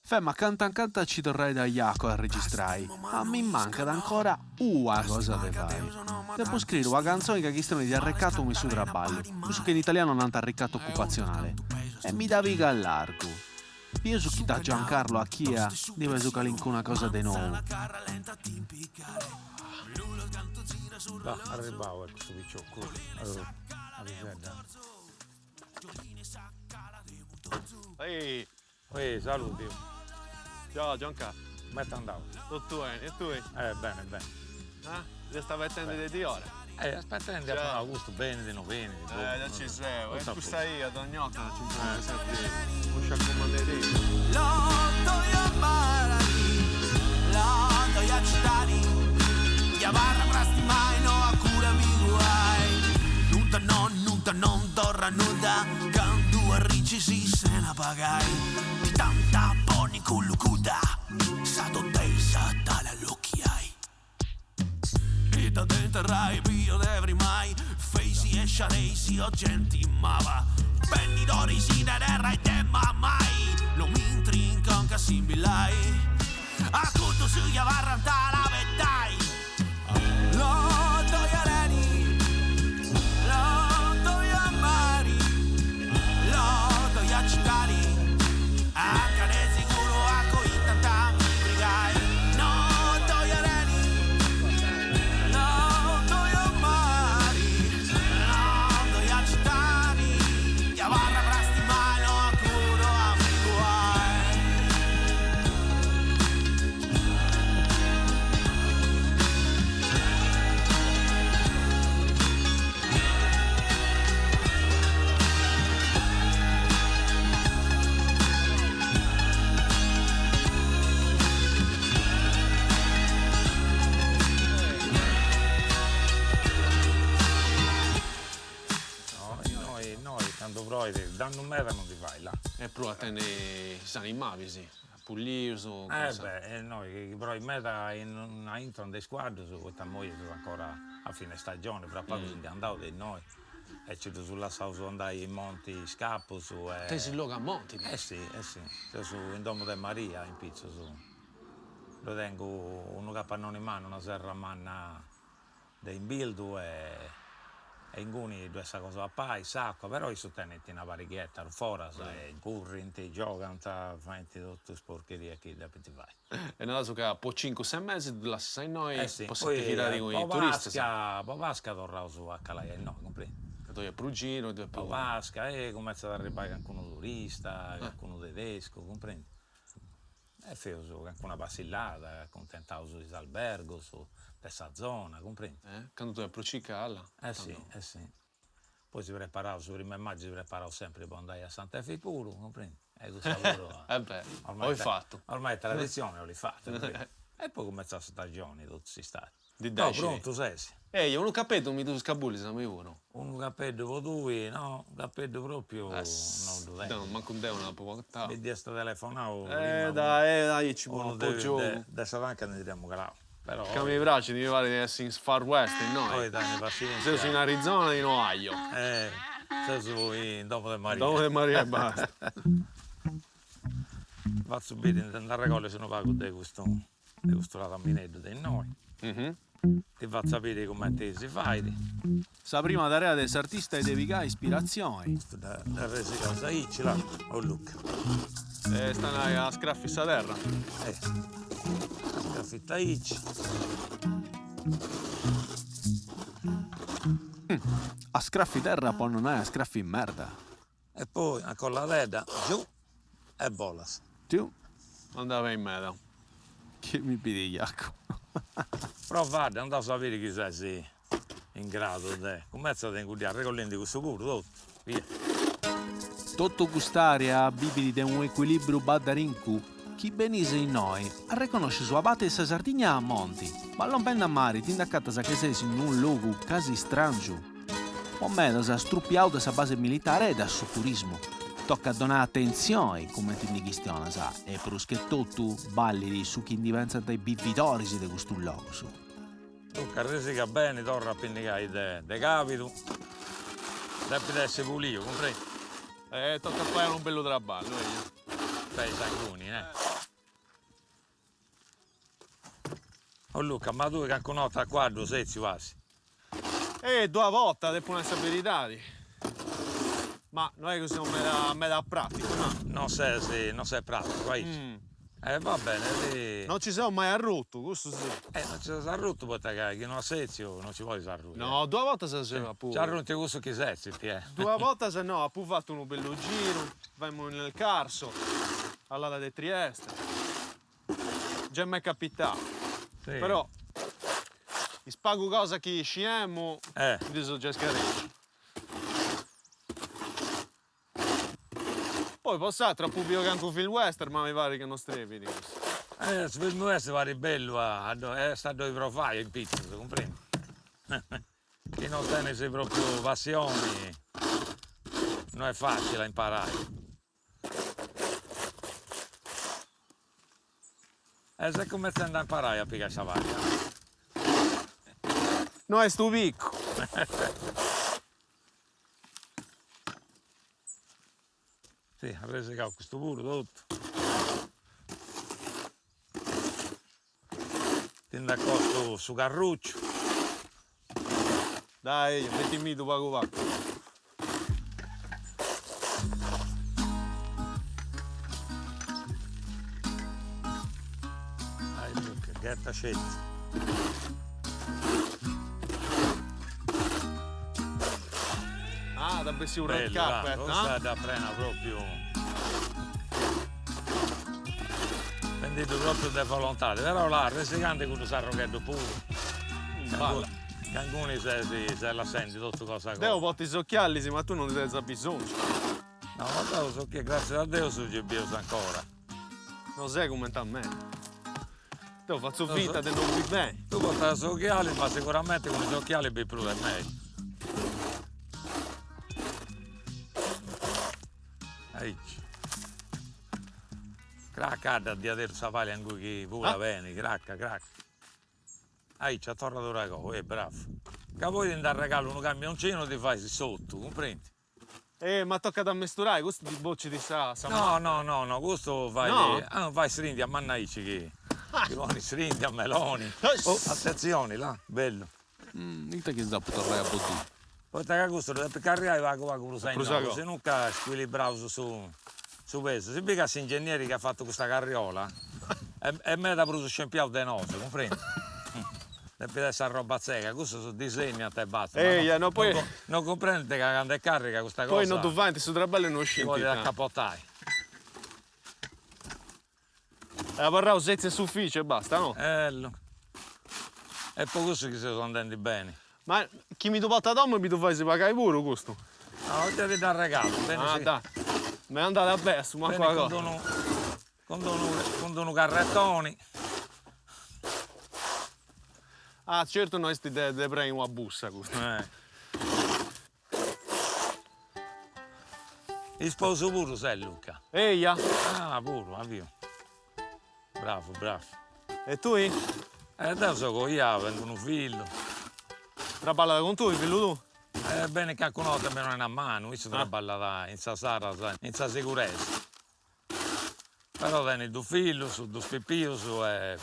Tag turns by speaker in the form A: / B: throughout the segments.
A: Femu acanta acanta a ci torrai da Jaco a registrai, ma mi mancat ancora ua cosa de fai. Depu scriri ua cantzoni ca chistionit de arrecatu in su traballu, cussu chi in italianu nant ricatto occupazionale, e mi dda pigu a largu. Bieus chi da Giancarlo a chia ndi pesu calincuna cosa de nou.
B: Bah, arribau est custu picioccu, Arisedda.
C: Ehi!
B: Ehi, saludi.
C: Ciao Giancà.
B: Comenti andaus?
C: Totu beni, e tui?
B: Eh, bene, bene.
C: Ah, ti est abetendi de diora?
B: Eh, aspetendi, apu nau custu benit, no benit,
C: boh. Eh, già ci seu, e custa ia dogna 'orta ci ponit sempri unu sciacu mannu de tempus.
D: Candu arricis sena pagai Ti t'ant a ponni cun lucuda Sa tontesa t'at allochiai Ita de interrai bio de frimai Feisi e sciareisi o genti maba Bendidoris de terra e de mamai No m'intri in conca simbillai A cuddos chi abarrant a l'abetai
B: Innoi innoi candu proit dannu meda non ndi fait, là.
C: E prus a tenni is animabis. Pullius.
B: Eh beh, innoi chi proit meda in aintru de is cuaddus, poita immoi seus ancora a fine stagioni, fra pagu si ndi andaus de innoi e ci ddus lassaus andai in monti is capus e.
C: Tenis logu a monti?
B: Eh si, eh si, seus in domu de Maria in pitzus, ddoi tengu unu capannoni mannu, una serra manna de imbirdu e e inguni ddu est sa cosa 'e papai, s'acua, però issus tenint una pariga 'e etarus foras e currint, giogant, faint totu is porcherias chi depint fai.
C: E naraus ca po cincu ses mesis ddus lassas innoi
B: Eh si,
C: po s'atividadi cun is turistas.
B: Po Pasca torraus a calai a innoi, cumprendi?
C: Ca ddoi est prus giru e ddoi est prus.
B: Po Pasca e cumentzat a arribai cancunu turista, cancunu tedescu, cumprendi? E feus cancuna passillada, acuntentaus is albergos de sa zona, cumprendi?
C: Eh, candu ddoi est prus cicala.
B: Eh si, eh si. Poi si preparaus, su primu 'e maju si preparaus sempri po andai a Sant'Efis puru, cumprendi? E cussa puru.
C: Eh beh, 'olit fatu.
B: Ormai est traditzioni, 'olit fatu, cumprendi? E poi cumentzat sa stagioni totu s'istadi.
C: Ndi dda
B: No, prontu ses?
C: Eia, unu capeddu mi ddu scabulis a mei puru.
B: Unu capeddu po tui, no, unu capeddu propriu no ddu tengu.
C: Deu, mancu deu nd'apu portau.
B: Mi dd'iast telefonau
C: prima. Eh dai, eh aici po giogu.
B: De sa tanca ndi dd'emu calau, però.
C: Ca mi praxit, mi parit de essi in Far West innoi.
B: Oi teni passienzia.
C: Seus in Arizona in Ohio.
B: Eh, seus in domu de Maria.
C: Domu de Maria e basta.
B: Fatzu biri, nd'arregollis unu pagu de custu de custu ladamineddu de innoi, ti fatzu a biri cumenti si fait.
A: Sa prima tarea de s'artista est de pigai ispiratzioni.
B: Custu dd'arresigaus aici, là, o Luca.
C: Est a nai a scrafi sa terra.
B: Eh, scrafit aici.
A: A scrafi terra po no nai a scrafi merda.
B: E poi una colladedda, giù e bolas.
A: Tiu.
C: Andat beni meda.
A: Chi mi bidi Jacu.
B: Provadda, andaus a biri chi ses in gradu de. Cumentzat a inguddiai arregollendi cussu puru, totu, via.
A: Totu cust'area bivit de unu ecuilibriu baddarincu, chi benis innoi arreconnoscis una parti de sa Sardigna a monti, ma lompendi a mari ti nd'acatas chi ses in unu logu casi strangiu. Po medas strupiau de sa base militare e da su turismu. Tocat a donai atentzioni cumenti ndi chistionas e prus che totu ballit su chi ndi pentzant is bividoris de custus logus.
B: Duncas arresiga beni, torra a pinnigai de càbidu, depit essi puliu, cumprendi?
C: E tocat a fai unu bellu traballu, eia.
B: Fai sanguni, eh. Oh Luca, ma tui cancuna 'orta a cuaddu setziu as?
C: Eh, duas bortas, depu nai sa beridadi. Ma no est chi seu meda meda praticu, no.
B: Non ses, non ses praticu, aici. E va bene, ti.
C: Non ci seu mai arrutu, cussu si.
B: Eh, non ci ses arrutu poita ca chi no as setziu non ci podis arrui.
C: No, duas bortas seu apu.
B: Ci arruint cussus chi setzint, eh.
C: Duas bortas no, apu fatu unu bellu giru, faimu nel Carso, all'ala de Trieste. Già m'est capitau. Però is pagu cosas chi sciemu mi ddu seu giai scaresciu. Poi po s'atru apu biu cancu film western ma mi parit chi no srebit cussu.
B: Eh su film western parit bellu a est a ddoi provai in pitzus, cumprendi? Chi no tenis propriu passioni no est facili a imparai. E ses cumentzendi a imparai a pigai sa paglia.
C: No est unu piccu.
B: Si, arresigau custu puru totu. Ti nd'acostu su carrucciu.
C: Dai, metimiddu pagu pagu.
B: Dai Luca, ghetta sceti.
C: Ah, at a bessi u red carpet, ah?
B: Custa dda prena propriu. Fendiddu propriu de volontadi, però là arresigandi cuddu s'arrogheddu puru.
C: Balla.
B: Ca inguni ses ses lassendi totu cosa cosa.
C: Deu portu is ochialis ma tui non ndi tenis abisongiu.
B: No, ma deu s'ochiali, gratzias a Deus gei bieus ancora.
C: No ses cumenti a mei. Deu fatzu finta de non biri beni.
B: Tui portas is ochialis ma siguramenti cun is ochialis bis prus de mei. Aici. Cracadda diaderus sa paglia ingui chi fulat beni, cracca cracca. Aici a torradura a coa, eh bravu. Ca poi ti nd'arregalu unu camioncinu e ti fais s'ortu, cumprendi?
C: Eh ma tocat a mesturai, custu ti bocit sa sa
B: No no no no, custu fait
C: No?
B: Ah fait srindia manna aici chi ti ponit srindia, meloni. Oh atentzioni là, bellu.
A: Ita chi nd'apu torrai a boddiri.
B: Poita ca custu ddu depit carriai pagu pagu prus a innoi, sinunca scuilibraus su su pesu. Si bit ca s'ingennieri chi at fatu custa carriola est meda prus scempiau de nosu, cumprendi? Depit essi arroba tzega, cussus disenniant e basta, ma no no cumprendint ca candu est carriga custa cosa
C: Poi no ddu faint su traballu e no scint
B: si podit acapotai.
C: Est abarrau setziu in s'ufficiu e basta, no?
B: Ellu. Est po cussu chi seus andendi beni.
C: Ma chi mi ddu portu a domu mi ddu fais pagai puru custu?
B: No, deu ti dd'arregalu, beni
C: Ah, dai. M'est andada beni a su mancu
B: Beni
C: a
B: cun
C: cosa.
B: d'unu cun d'unu cun d'unu carretoni.
C: Ah, certu no est de de preni una bussa custu.
B: Eh. Isposu puru ses Luca?
C: Eia.
B: Ah puru, aviu. Bravu, bravu.
C: E tui?
B: E deu seu coiau, tengu unu fillu.
C: Traballat cun tui fillu tuu?
B: E benit cancuna 'orta a mi donai una manu, issu traballat in sa Saras, in sa seguresa. Però tenit dus fillus, dus pipius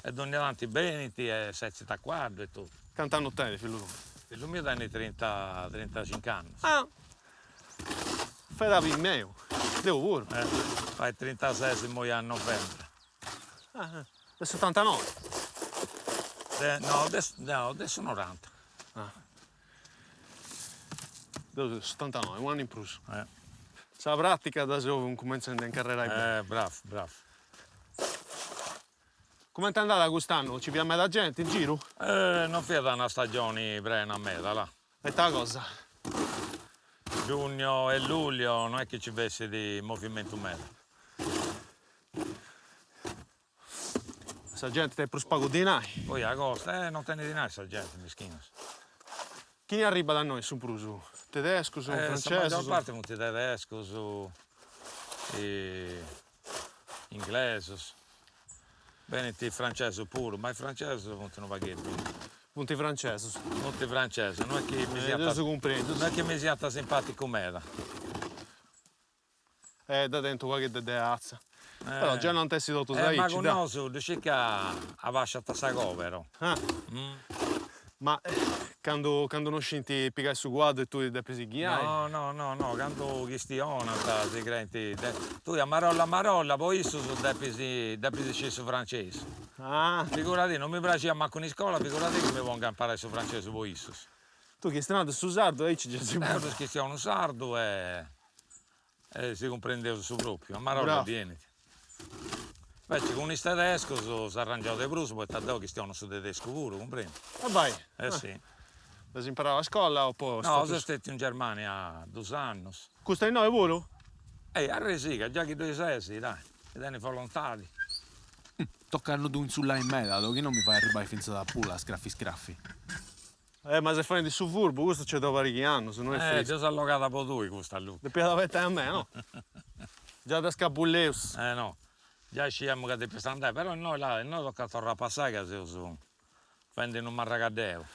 B: e dònnia tanti benint e setzint a cuaddu e totu.
C: Cant'annus tenit fillu tuu?
B: Fillu miu tenit trinta, trintacinc'annus.
C: Ah! Fait a meu, deu puru.
B: Eh, fait trintases immoi a novembre.
C: Ah, de s'otantanoi?
B: De, no, de, no, de su noranta.
C: Ah. Deu de s'otantanoi, u' annu in prus.
B: Eh.
C: Sa pratica dda seu incumentzendi a incarrerai beni.
B: Eh, bravu, bravu.
C: Cumenti est andada cust'annu? Nci fiat meda genti in giru?
B: Eh, non fiat una stagioni prena meda, là.
C: E ita cosa?
B: Giugno e luglio no est chi ci fessit movimentu meda.
C: Sa genti tenit prus pagu dinai.
B: Poi agosto, eh non tenit dinai sa genti, mischinus.
C: Chini arribat a innoi su prus? Tedescus,
B: francesus? Sa maggior parti funt tedescus, inglesus, benint is francesus puru, ma is francesus funt unu pagheddu.
C: Funt francesus.
B: Funt francesus, no est chi mi siant.
C: Deu cumprendu.
B: No est chi mi siant simpaticu meda.
C: Eh dda tenint u' pagheddu de atza. Però già no ant essi totus
B: Eh, ma
C: aici,
B: cun
C: dai.
B: nosu ddu scis ca abasciat sa cobero.
C: Ah. Ma candu candu no scint pigai su cuaddu e tui depis ghiai?
B: No, no, no, no, candu chistionant si creint de. Tui a marolla a marolla po issus depis depis sciri su francesu.
C: Ah.
B: Figuradì, non mi praxiat mancu in iscola, figuradì chi mi pongu a imparai su francesu po issus.
C: Tui chistionat su sardu aici già si.
B: Deu ddus chistionu sardu e E si cumprendeus su propriu, a marolla ddi 'enit. Inveci cun is tedescus s'arrangiaus de prus poita deu chistionu su tedescu puru, cumprendi?
C: Ah bai!
B: Eh si.
C: Dd'as imparau a scola o po
B: No, seu stetiu in Germania dus annus.
C: Custa innoi puru?
B: Ehi, arresiga, giai chi ddoi ses, dai, ti tenis volontadi.
A: Tocat a no ddu intzullai meda, chi no mi fait arribai fintzas a Pula scrafi scrafi.
C: Eh ma ses faendi su furbu, custu c'est de una pariga 'e annus, no est
B: Eh,
C: friscu.
B: dd'eus allogada po tui custa, Luca.
C: Depiat abetai a mei, no? Già dda scabulleus.
B: Eh no, giai sciemu ca depiast andai, però innoi là, innoi tocat a torrai a passai ca seus fendi unu marragaddeu.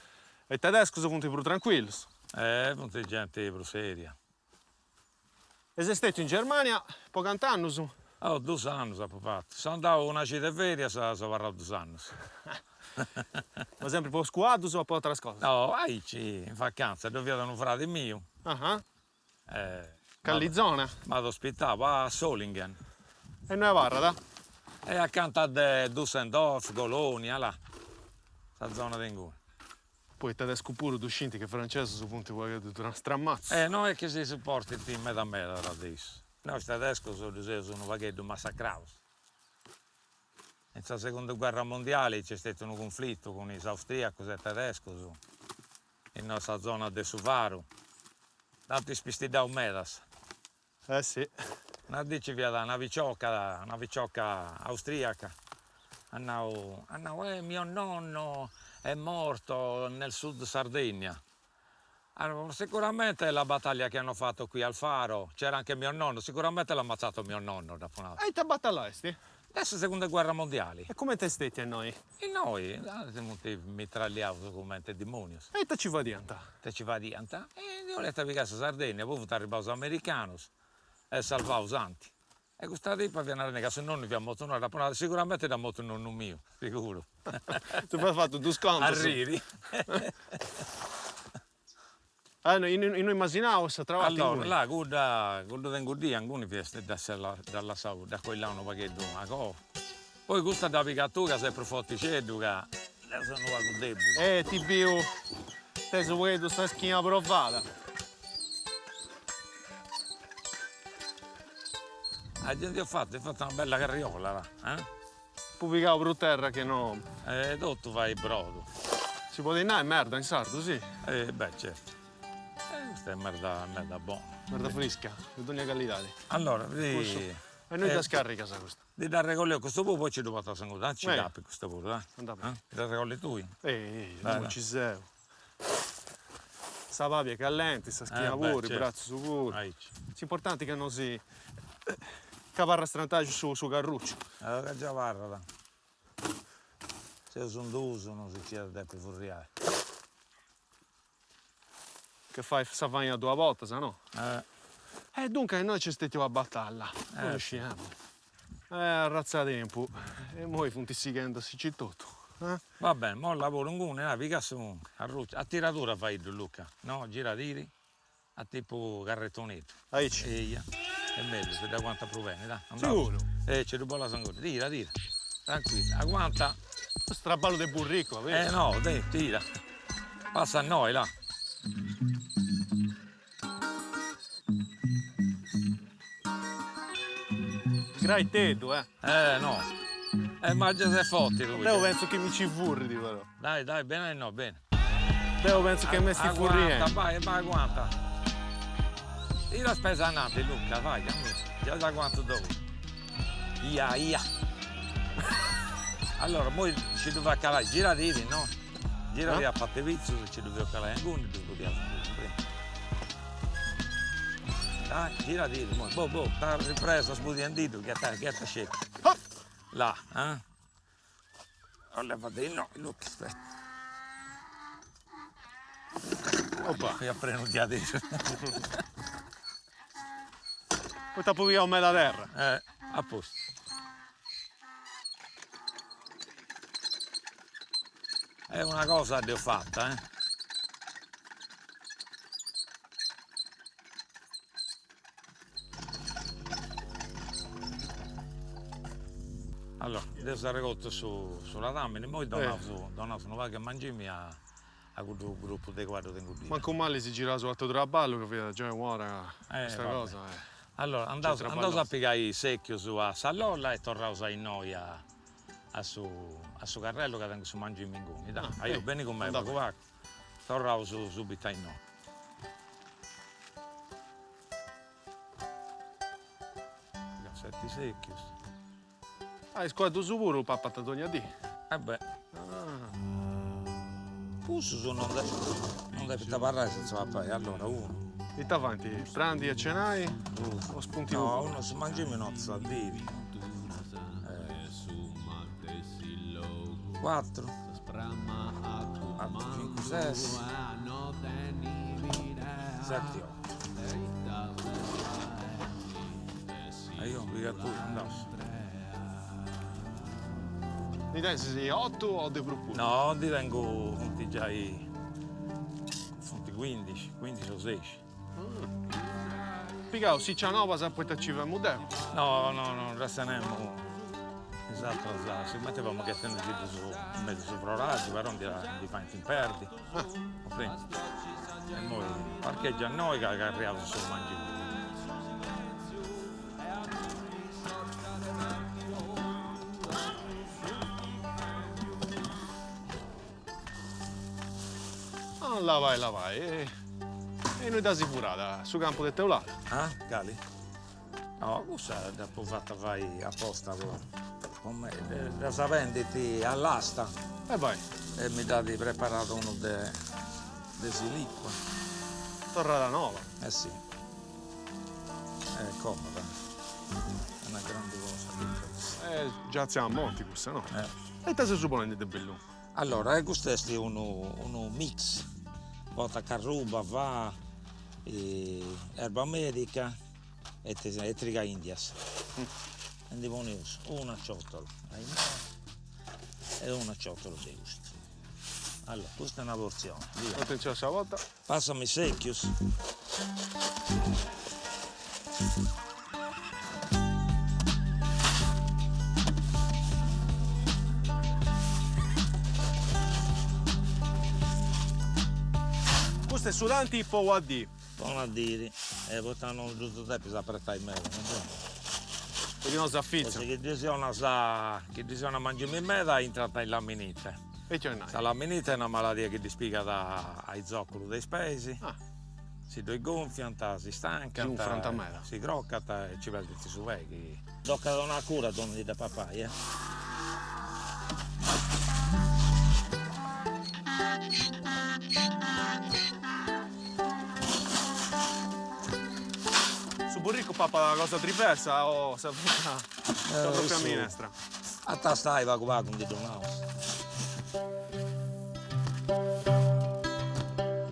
C: E i tedescus funt prus tranquillus.
B: Eh, funt genti prus seria.
C: E ses stetiu in Germania po cant'annus?
B: Oh, dus annus apu fatu. Seu andau una cida 'e ferias, seu abarrau dus annus.
C: Ma sempri po is cuaddus o po ateras cosas?
B: No, aici, in vacantza, ddoi fiat unu fradi miu.
C: Ah ah. Cali zona?
B: M'at ospitau a Solingen.
C: E innui abarrat?
B: E acanta de Düsseldorf, Colonia, là, sa zona de inguni.
C: Poi tedescu puru ddu scint chi francesus funt unu pagheddu stramatzus.
B: Eh no est chi si suportint meda meda tra de issus. Nois tedescus ddus eus unu pagheddu massacraus. In sa segundu guerra mondiali nc'est stetiu unu cunflitu cun is austriacus e tedescus in sa zona de su Faru. Nd'ant ispistiddau medas.
C: Eh si.
B: Una dì ci fiat una picioca, una picioca austriaca, at nau, at nau, eh mio nonno è morto nel sud Sardegna, sicuramente la battaglia che hanno fatto qui al Faro, c'era anche mio nonno, sicuramente l'ha ammazzato mio nonno, dd'apu nau.
C: E ita batalla est?
B: De sa segunda guerra mondiali.
C: E cumenti est stetia innoi?
B: Innoi si funt mitralliaus cumenti dimonius.
C: E ita ci fadiant?
B: Ita ci fadiant? E ndi 'oliant pigai sa Sardegna, poi funt arribaus is americanus e salvaus ant. E custa tipa fiat narendi ca su nonnu fiat mortu innoi, dd'apu nau, sicuramente dd'at mortu nonnu miu, siguru.
C: Si fiat fatu dus contus.
B: Arriri.
C: Ah innoi masinau sa travata
B: Allora, là, cudda, cuddu de inguddia, inguni fiat dd'at lassau, dd'at coillau unu pagheddu a coa. Poi custa dda piga tui ca ses prus fortixeddu ca deu seu unu pagu debuli.
C: Eh ti biu tenis unu pagheddu sa schina provada.
B: Ah gei ndi eus fatu, eus fatu una bella carriola, là, eh?
C: Apu pigau prus terra che no.
B: E totu fait brodu.
C: Si podit nai merda in sardu, si?
B: E beh, certu. E custa est merda merda bona.
C: Merda frisca, de dogna calidadi.
B: Allora, di.
C: E innui dda scarrigas custa?
B: Ndi dd'arregolleus custu puru, poi nci ddu portaus inguni, tanti nci capit custu puru, dai.
C: Andat beni.
B: Dd'arregollis tui?
C: Ehi, imoi nci seu. Sa pabia est callenti, sa schina puru, is bratzus puru.
B: Aici.
C: S'importanti ca no si ca abarrat strantaxu su carrucciu.
B: Ca già abarrat. Seus in duus, no si nc'iat a depi furriai.
C: Che fai sa faina duas bortas, no? E duncas innoi nc'est stetia una batalla, no ddu sciemu. Eh arratza tempu, e immoi funt sighendi aici totu, eh?
B: Va bene, molla puru inguni, dai, piga su carrucciu, a tiradura faiddu Luca, no, giradiri, a tipu carretoneddu.
C: Aici?
B: Eia, est mellus, dd'aguantat prus beni, dai, andaus.
C: Siguru?
B: Eh, nci ddu bolas inguni, tira, tira, tranquillu, aguanta.
C: Custu traballu de burricu,
B: aberu. Eh no, deh, tira, passa innoi, là.
C: Graiteddu, eh.
B: Eh, no. Eh, ma già ses forti tui.
C: Deu pentzu chi mi ci furrit, però.
B: Dai, dai, beni no, beni.
C: Deu pentzu chi m'est furriendi.
B: Aguanta, vai, vai, aguanta. Tira is peis ananti, Luca, vai, cammina. Già t'aguantu deu. Ia, ia. Allora, moi ci ddu fai calai, giradiri, no? Giradiri a parte 'e pitzus, ci ddu feus calai inguni, ddu sbudiaus inguni, prima. Dai, giradiri, moi, boh, boh, ta ripresa sbudiendiddu, ghetta, ghetta sceti. Là, eh? Levadì innoi, Luca, aspetta.
C: Opa.
B: Fiat prenu diaderus.
C: Poita apu pigau meda terra.
B: Eh, a postu. E una cosa dd'eus fata, eh. Allora, dd'eus arregortu su su ladamini, immoi donaus donaus unu pagu 'e mangimi a a cuddu gruppu de cuaddus de inguni.
C: Mancu mali si giraus a atru traballu ca fiat giai un'ora custa cosa e.
B: Allora, andaus andaus a pigai is secchius a sa lolla e torraus a innoi a a su a su carrellu ca tengu su mangimi inguni, dai, aio, beni cun mei pagu pagu, torraus subitu a innoi. Seti secchius.
C: Ah, is cuaddus puru papant dogna dì?
B: Eh beh. Cussus non non depint abarrai senza papai, allora unu.
C: Ita faint, prandi e cenai o spuntinu
B: puru? No, unu su mangimi unu 'orta sa diri. Cuatru, cuatru, cincu, ses, seti, otu. Aio, piga tui, andaus.
C: Ndi tenis otu o de prus puru?
B: No, ndi tengu, funt giai, funt cuindixi, cuindixi o seixi.
C: Pigau siccia nobas poita ci femu deu.
B: No, no, no ddas tenemu is atras, sigumenti femus ghetendi·si·ddus in mesu su froràgiu, però ndi ndi faint in perdi, cumprendi? E immoi parcheggia innoi ca carriaus su mangimi.
C: Ah, labai, labai. E innui dd'as furada? Su campu de Teulada?
B: Ah, cali? No, cussa dd'apu fata fai aposta po po mei, ddas bendint all'asta.
C: E bai.
B: E mi dd'at preparada unu de de Silicua.
C: Torrada noba.
B: Eh si. È comoda. È una grande cosa cussa.
C: Est già a monti cussa, no? E ita ses ponendi de bellu?
B: Allora, custu est unu unu mix, portat carruba, fà, erba medica e e triga indias. E ndi poneus una ciotola e una ciotola de custu. Allora, custa est una portzioni, via.
C: Atentzioni a sa porta.
B: Passami is secchius.
C: Custu est su tanti po una dì.
B: Po una diri, e poita non ddus depis apretai meda, cumprendi?
C: Chi no s'afitzant.
B: Chi ddis 'onas, chi ddis 'onas mangimi meda intrant in laminite.
C: E ita 'olit nai?
B: Sa laminite est una maladia chi ddis pigat a is zocculus de is peis, si ddoi gonfiant, si stancant,
C: Si unfrant meda.
B: si crocant e nci perdint su pei chi. Tocat una cura donendi a papai, eh.
C: Su burricu papat cosa diversa o sa sa propria minestra?
B: A tastai pagu pagu ndi ddu naus.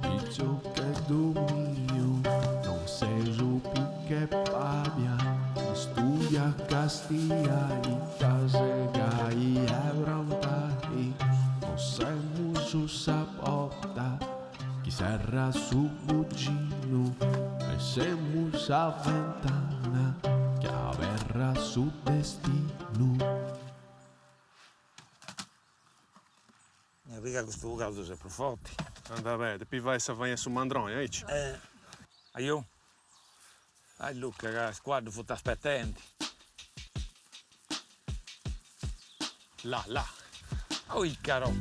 D: Piciocheddu miu, non ses più che pabia, studia castia ita segai e prantai, non semus sa porta chi serrat su buginu e semus sa ventana chi aberrat su destinu.
B: E piga custu caudu est prus forti.
C: Andat beni, depis fai sa faina 'e su mandroni, aici.
B: Eh, aiu. Dai Luca ca is cuaddus funt aspetendi.
C: Là, là.
B: Oh Icaro.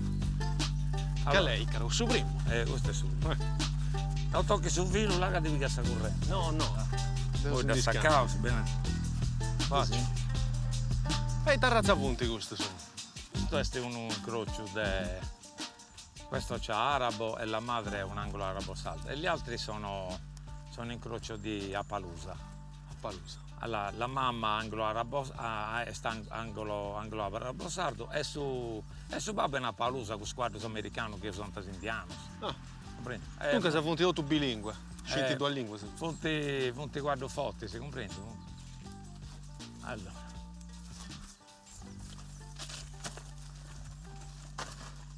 C: Cale est Icaro? Su primu?
B: Eh, custu est su primu. No tocchis su filu, là ca ti pigat sa currenti.
C: No, no.
B: Poi dd'attacaus beni.
C: Facili. E ita arratza funt custus?
B: Custu est unu incrociu de Questo c'ha arabo e la madre è un anglo arabo sardo e gli altri sono sono incrocio di Appaloosa.
C: Appaloosa.
B: Allora, la mamma anglo arabo est anglo anglo arabo sardo e su e su babbu est un'Appaloosa cussus cuaddus americanus chi usant is indianus.
C: Ah.
B: Cumprendi?
C: Duncas funt totu bilingue, scint duas linguas.
B: Funt funt cuaddus fortis, cumprendi? Allora.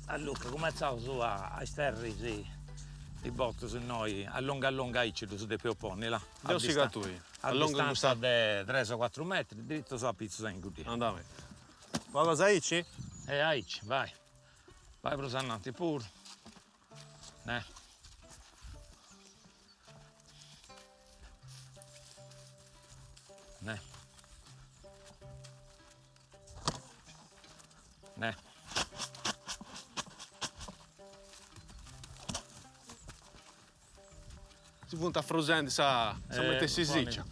B: A Luca, cumentzaus a isterri is botus innoi, a longu a longu aici ddus depeus ponni, là.
C: Deu sigu a tui.
B: A distanza de tres o cuatru metrus, dritus a pitzus a inguni.
C: Andat beni. Bogas aici?
B: E aici, vai. Vai prus ananti puru. Neh. Neh. Neh.
C: Si funt afrosendi sa sa matessi siccia.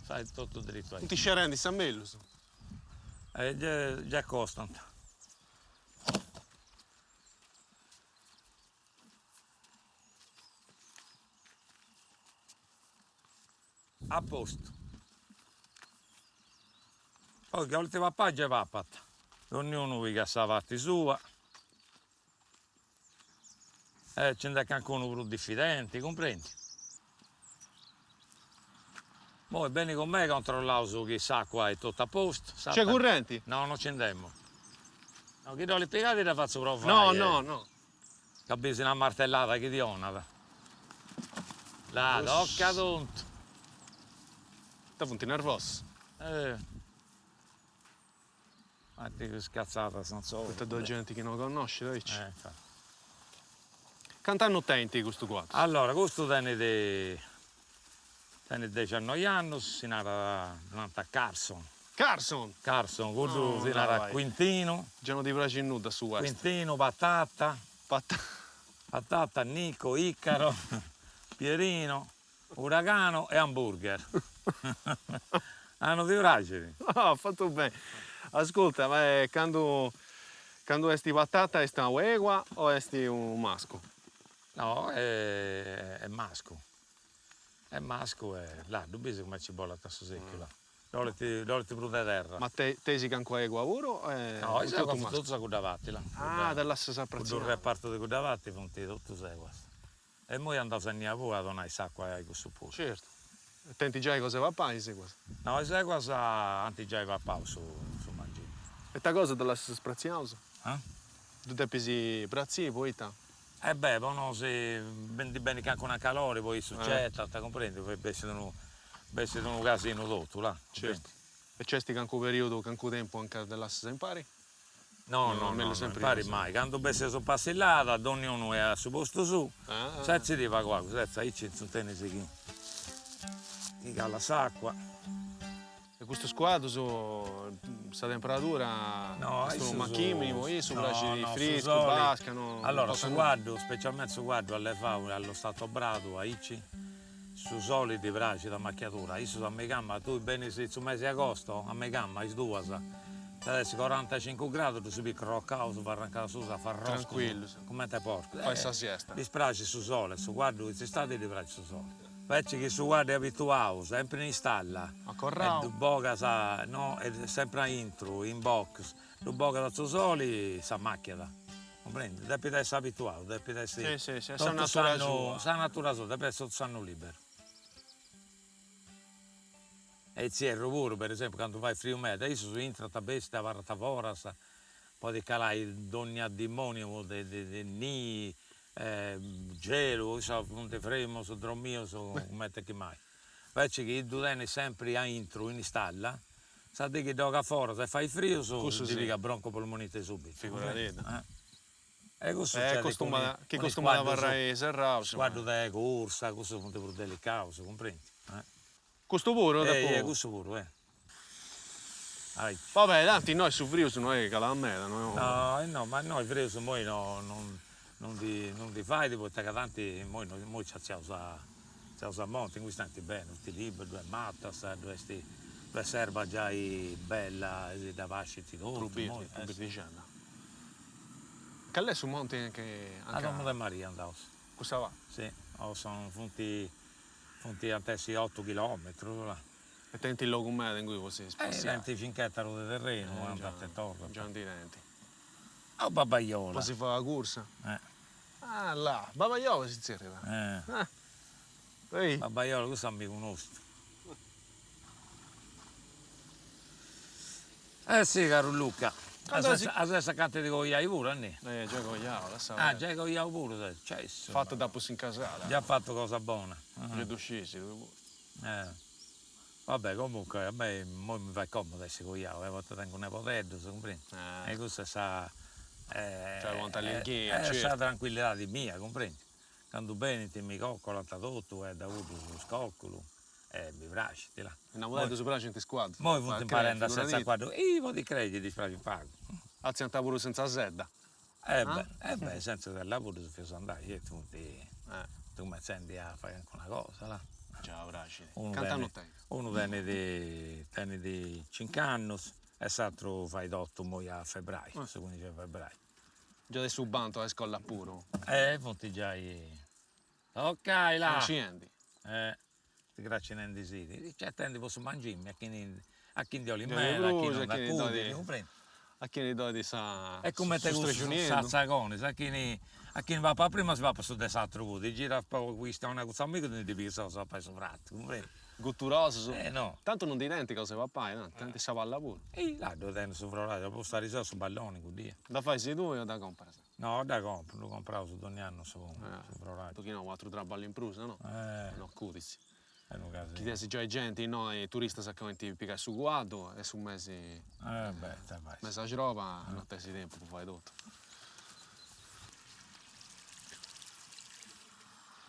B: Fai totu drittu
C: aici. Funt scerendi sa mellus.
B: E già costant. A postu. Poi chi 'olit papai gei papat. Donniunu pigat sa parti sua. E nci nd'est cancunu prus diffidenti, cumprendi? Moi beni cun mei controllaus chi s'acua est totu a postu.
C: Nc'est currenti?
B: No, non nci nd'est. No, chi dd'olit pigai ti dda fatzu provai.
C: No, no, no.
B: Ca bis una martellada chi ti 'onat. Là, tocca tontu.
C: Ita funt nervosus?
B: Eh. Ma ite scatzadas non so.
C: Poita ddoi genti chi no connoscit aici.
B: Eh, infatti.
C: Cant'annu tenint custus cuaddus?
B: Allora, custu tenit tenit dexiannoi annus, si narat, ddu nant Carson.
C: Carson!
B: Carson, cuddu si narat Quintinu.
C: Già no ti praxit nudda su western.
B: Quintinu, Patata.
C: Patata.
B: Patata, Nico, Icaro, Pierino. Uragano e hamburger. Ah no ti praxit?
C: No, fatu beni. Ascurta, ma candu candu est patata est una egua o est unu mascu?
B: No, est mascu. Est mascu e là, ddu bisi cumenti ci bolat a su secchiu, là. Dd'olit dd'olit prus de terra.
C: Ma teis cancuna egua puru o
B: est No, is eguas funt totus a cudda parti, là.
C: Ah, ddas lassas a
B: Cuddu repartu de cudda parti funt totus eguas. E immoi andaus a innia puru a donai s'acua a cussu puru.
C: Certu. E tenint giai cosa 'e papai is eguas?
B: No, is eguas ant giai papau su su mangimi.
C: E ita cosa ddas lassas spratziaus?
B: Ah?
C: Ddu depis pratziri poita?
B: E beh, po no si ndi benit cancuna calori, poi issus cetant, cumprendi, poi bessit unu bessit unu casinu totu, là.
C: Certu. E nc'est cancu periodu, cancu tempus anca ddas lassas impari?
B: No, no, no, no impari mai. Candu bessit su passillada, donniunu est a su postu suu, setzidi pagu pagu, setzi aici in s'interis chi chi calat s'acua.
C: E custus cuaddus sa temperadura est unu machimini po issus, praxit friscu, basca, no?
B: Allora su cuaddu, specialmenti su cuaddu allevau allo stato brado aici, su soli ddi praxit a machiadura, issus a meigama, tui benis in su mesi 'e agosto, a meigama, is duas, nc'at essi corantacincu gradus, ddus biri crocaus, farrancaus a farroscus,
C: Tranquillus.
B: cumenti porcus.
C: Fai sa siesta.
B: Ddis praxit su sole, su cuaddu in s'istadi ddi praxit su sole. Inveci chi su cuaddu est abituau sempri in istalla,
C: Acorrau.
B: e ddu bogas, no, est sempri aintru, in box, ddu bogas a su soli, s'amàchiat, cumprendi? Depit essi abituau, depit essi
C: Sì, sì, sì, sa
B: totu
C: natura
B: s'annu,
C: sua.
B: sa natura sua, depit essi totu s'annu liberu. E in s'ierru puru, per esempiu, candu fait friu meda, issus intrant, bessint, abarrant foras, podit calai dònnia dimòniu de de nii, gelu, issus funt frimus, dromius, cumenti chi mai. Inveci chi ddu tenis sempri aintru, in istalla, sa dì chi ddu 'ogas foras e fait frius, ddi pigat broncopolmonite subitu.
C: Figuradidda.
B: E cussu sucedit cun
C: Chi costumat abarrai serraus.
B: Is cuaddus de cursa, cussus funt prus delicaus, cumprendi?
C: Custu puru
B: depu. Eh, cussu puru, eh. Aici.
C: Va bè, tanti innoi su frius no est chi calat meda,
B: no? No, no, ma innoi frius immoi no non ndi non ndi fait poita ca tanti immoi no immoi nci artziaus a artziaus a monti, ingui stanti beni, funt liberus, ddu est matas, ddu est ddu est s'erba giai bella, si dda pascint totu,
C: Prus birdi, prus birdixedda. Cali est su monti anche
B: A domu de Maria andaus.
C: Cussa parti?
B: Si, o funt funt ant essi otu chilometrus, là.
C: E tenint logu meda ingui po si spassiai.
B: Tenint cinch'etarus de terrenu, andant e torrant.
C: Già ndi tenint.
B: Oh Babaiola.
C: Po si fai una cursa.
B: Eh.
C: Ah là, Babaiola si zerriat.
B: Eh.
C: Ehi.
B: Babaiola, cussu est amigu nostru. Eh si, caru Luca. As essi acanta de coiai puru, Annì?
C: Eh, giai coiau, lassa
B: Ah, giai coiau puru ses, cessu.
C: Fatu dd'apu s'incasada.
B: Già fatu cosa bona.
C: Giai ddu scisi tui puru.
B: Eh. Vabbè, comunque a mei immoi mi fait comodu essi coiau, poita tengu nebodeddus, cumprendi? E cussa est sa
C: Cioè quanta allirghia,
B: certu. Sa tranquillidadi mia, cumprendi? Candu benint mi coccolant totu e deu ddus scocculu e mi praxit, là.
C: Is nabodeddus praxint is cuaddus.
B: Immoi funt imparendi a setzi a cuaddu, ih podit crei chi ddis praxit pagu.
C: Atziant puru senza sedda.
B: Eh beh, eh beh, senza sella puru ddus feus andai, certu funt cumentzendi a fai calincuna cosa, là.
C: Già praxit. Cant'annus tenint?
B: Unu tenit tenit cinc'annus e s'atru fait otu immoi a febraiu, su cuindixi de febraiu.
C: Già de su bantu a iscola puru.
B: Eh funt giai toccai là.
C: Crancinendi.
B: Eh cracinendisì, certendi po su mangimi, a chini a chini ndi 'olit meda, a chini non nd'acudit, cumprendi?
C: A chini ddoi sa
B: E cumenti cussus satzagonis, a chini a chini papat prima si papat su de s'aturu puru, ti giras po chistioni cun s'amigu ti ndi pigas sa cosa papai su pratu, cumprendi?
C: Guturosus.
B: Eh no.
C: Tantu non ndi tenint cosa 'e papai, tanti, tenint sa palla puru.
B: Ih, là ddu tenint su froraju, po ariseru su palloni cuddia.
C: Dda fais tui o dda comporas?
B: No, dda compru, ddu compraus donni annu su froraju.
C: Chi no, u' atru traballu in prus, no?
B: Eh.
C: No acudis.
B: Est unu casinu.
C: Chi tenisi giai genti innoi, turistas chi 'olint pigai su cuaddu e su mesi.
B: Eh beh, ita fais.
C: Mesa croba, no tenisi tempus po fai totu.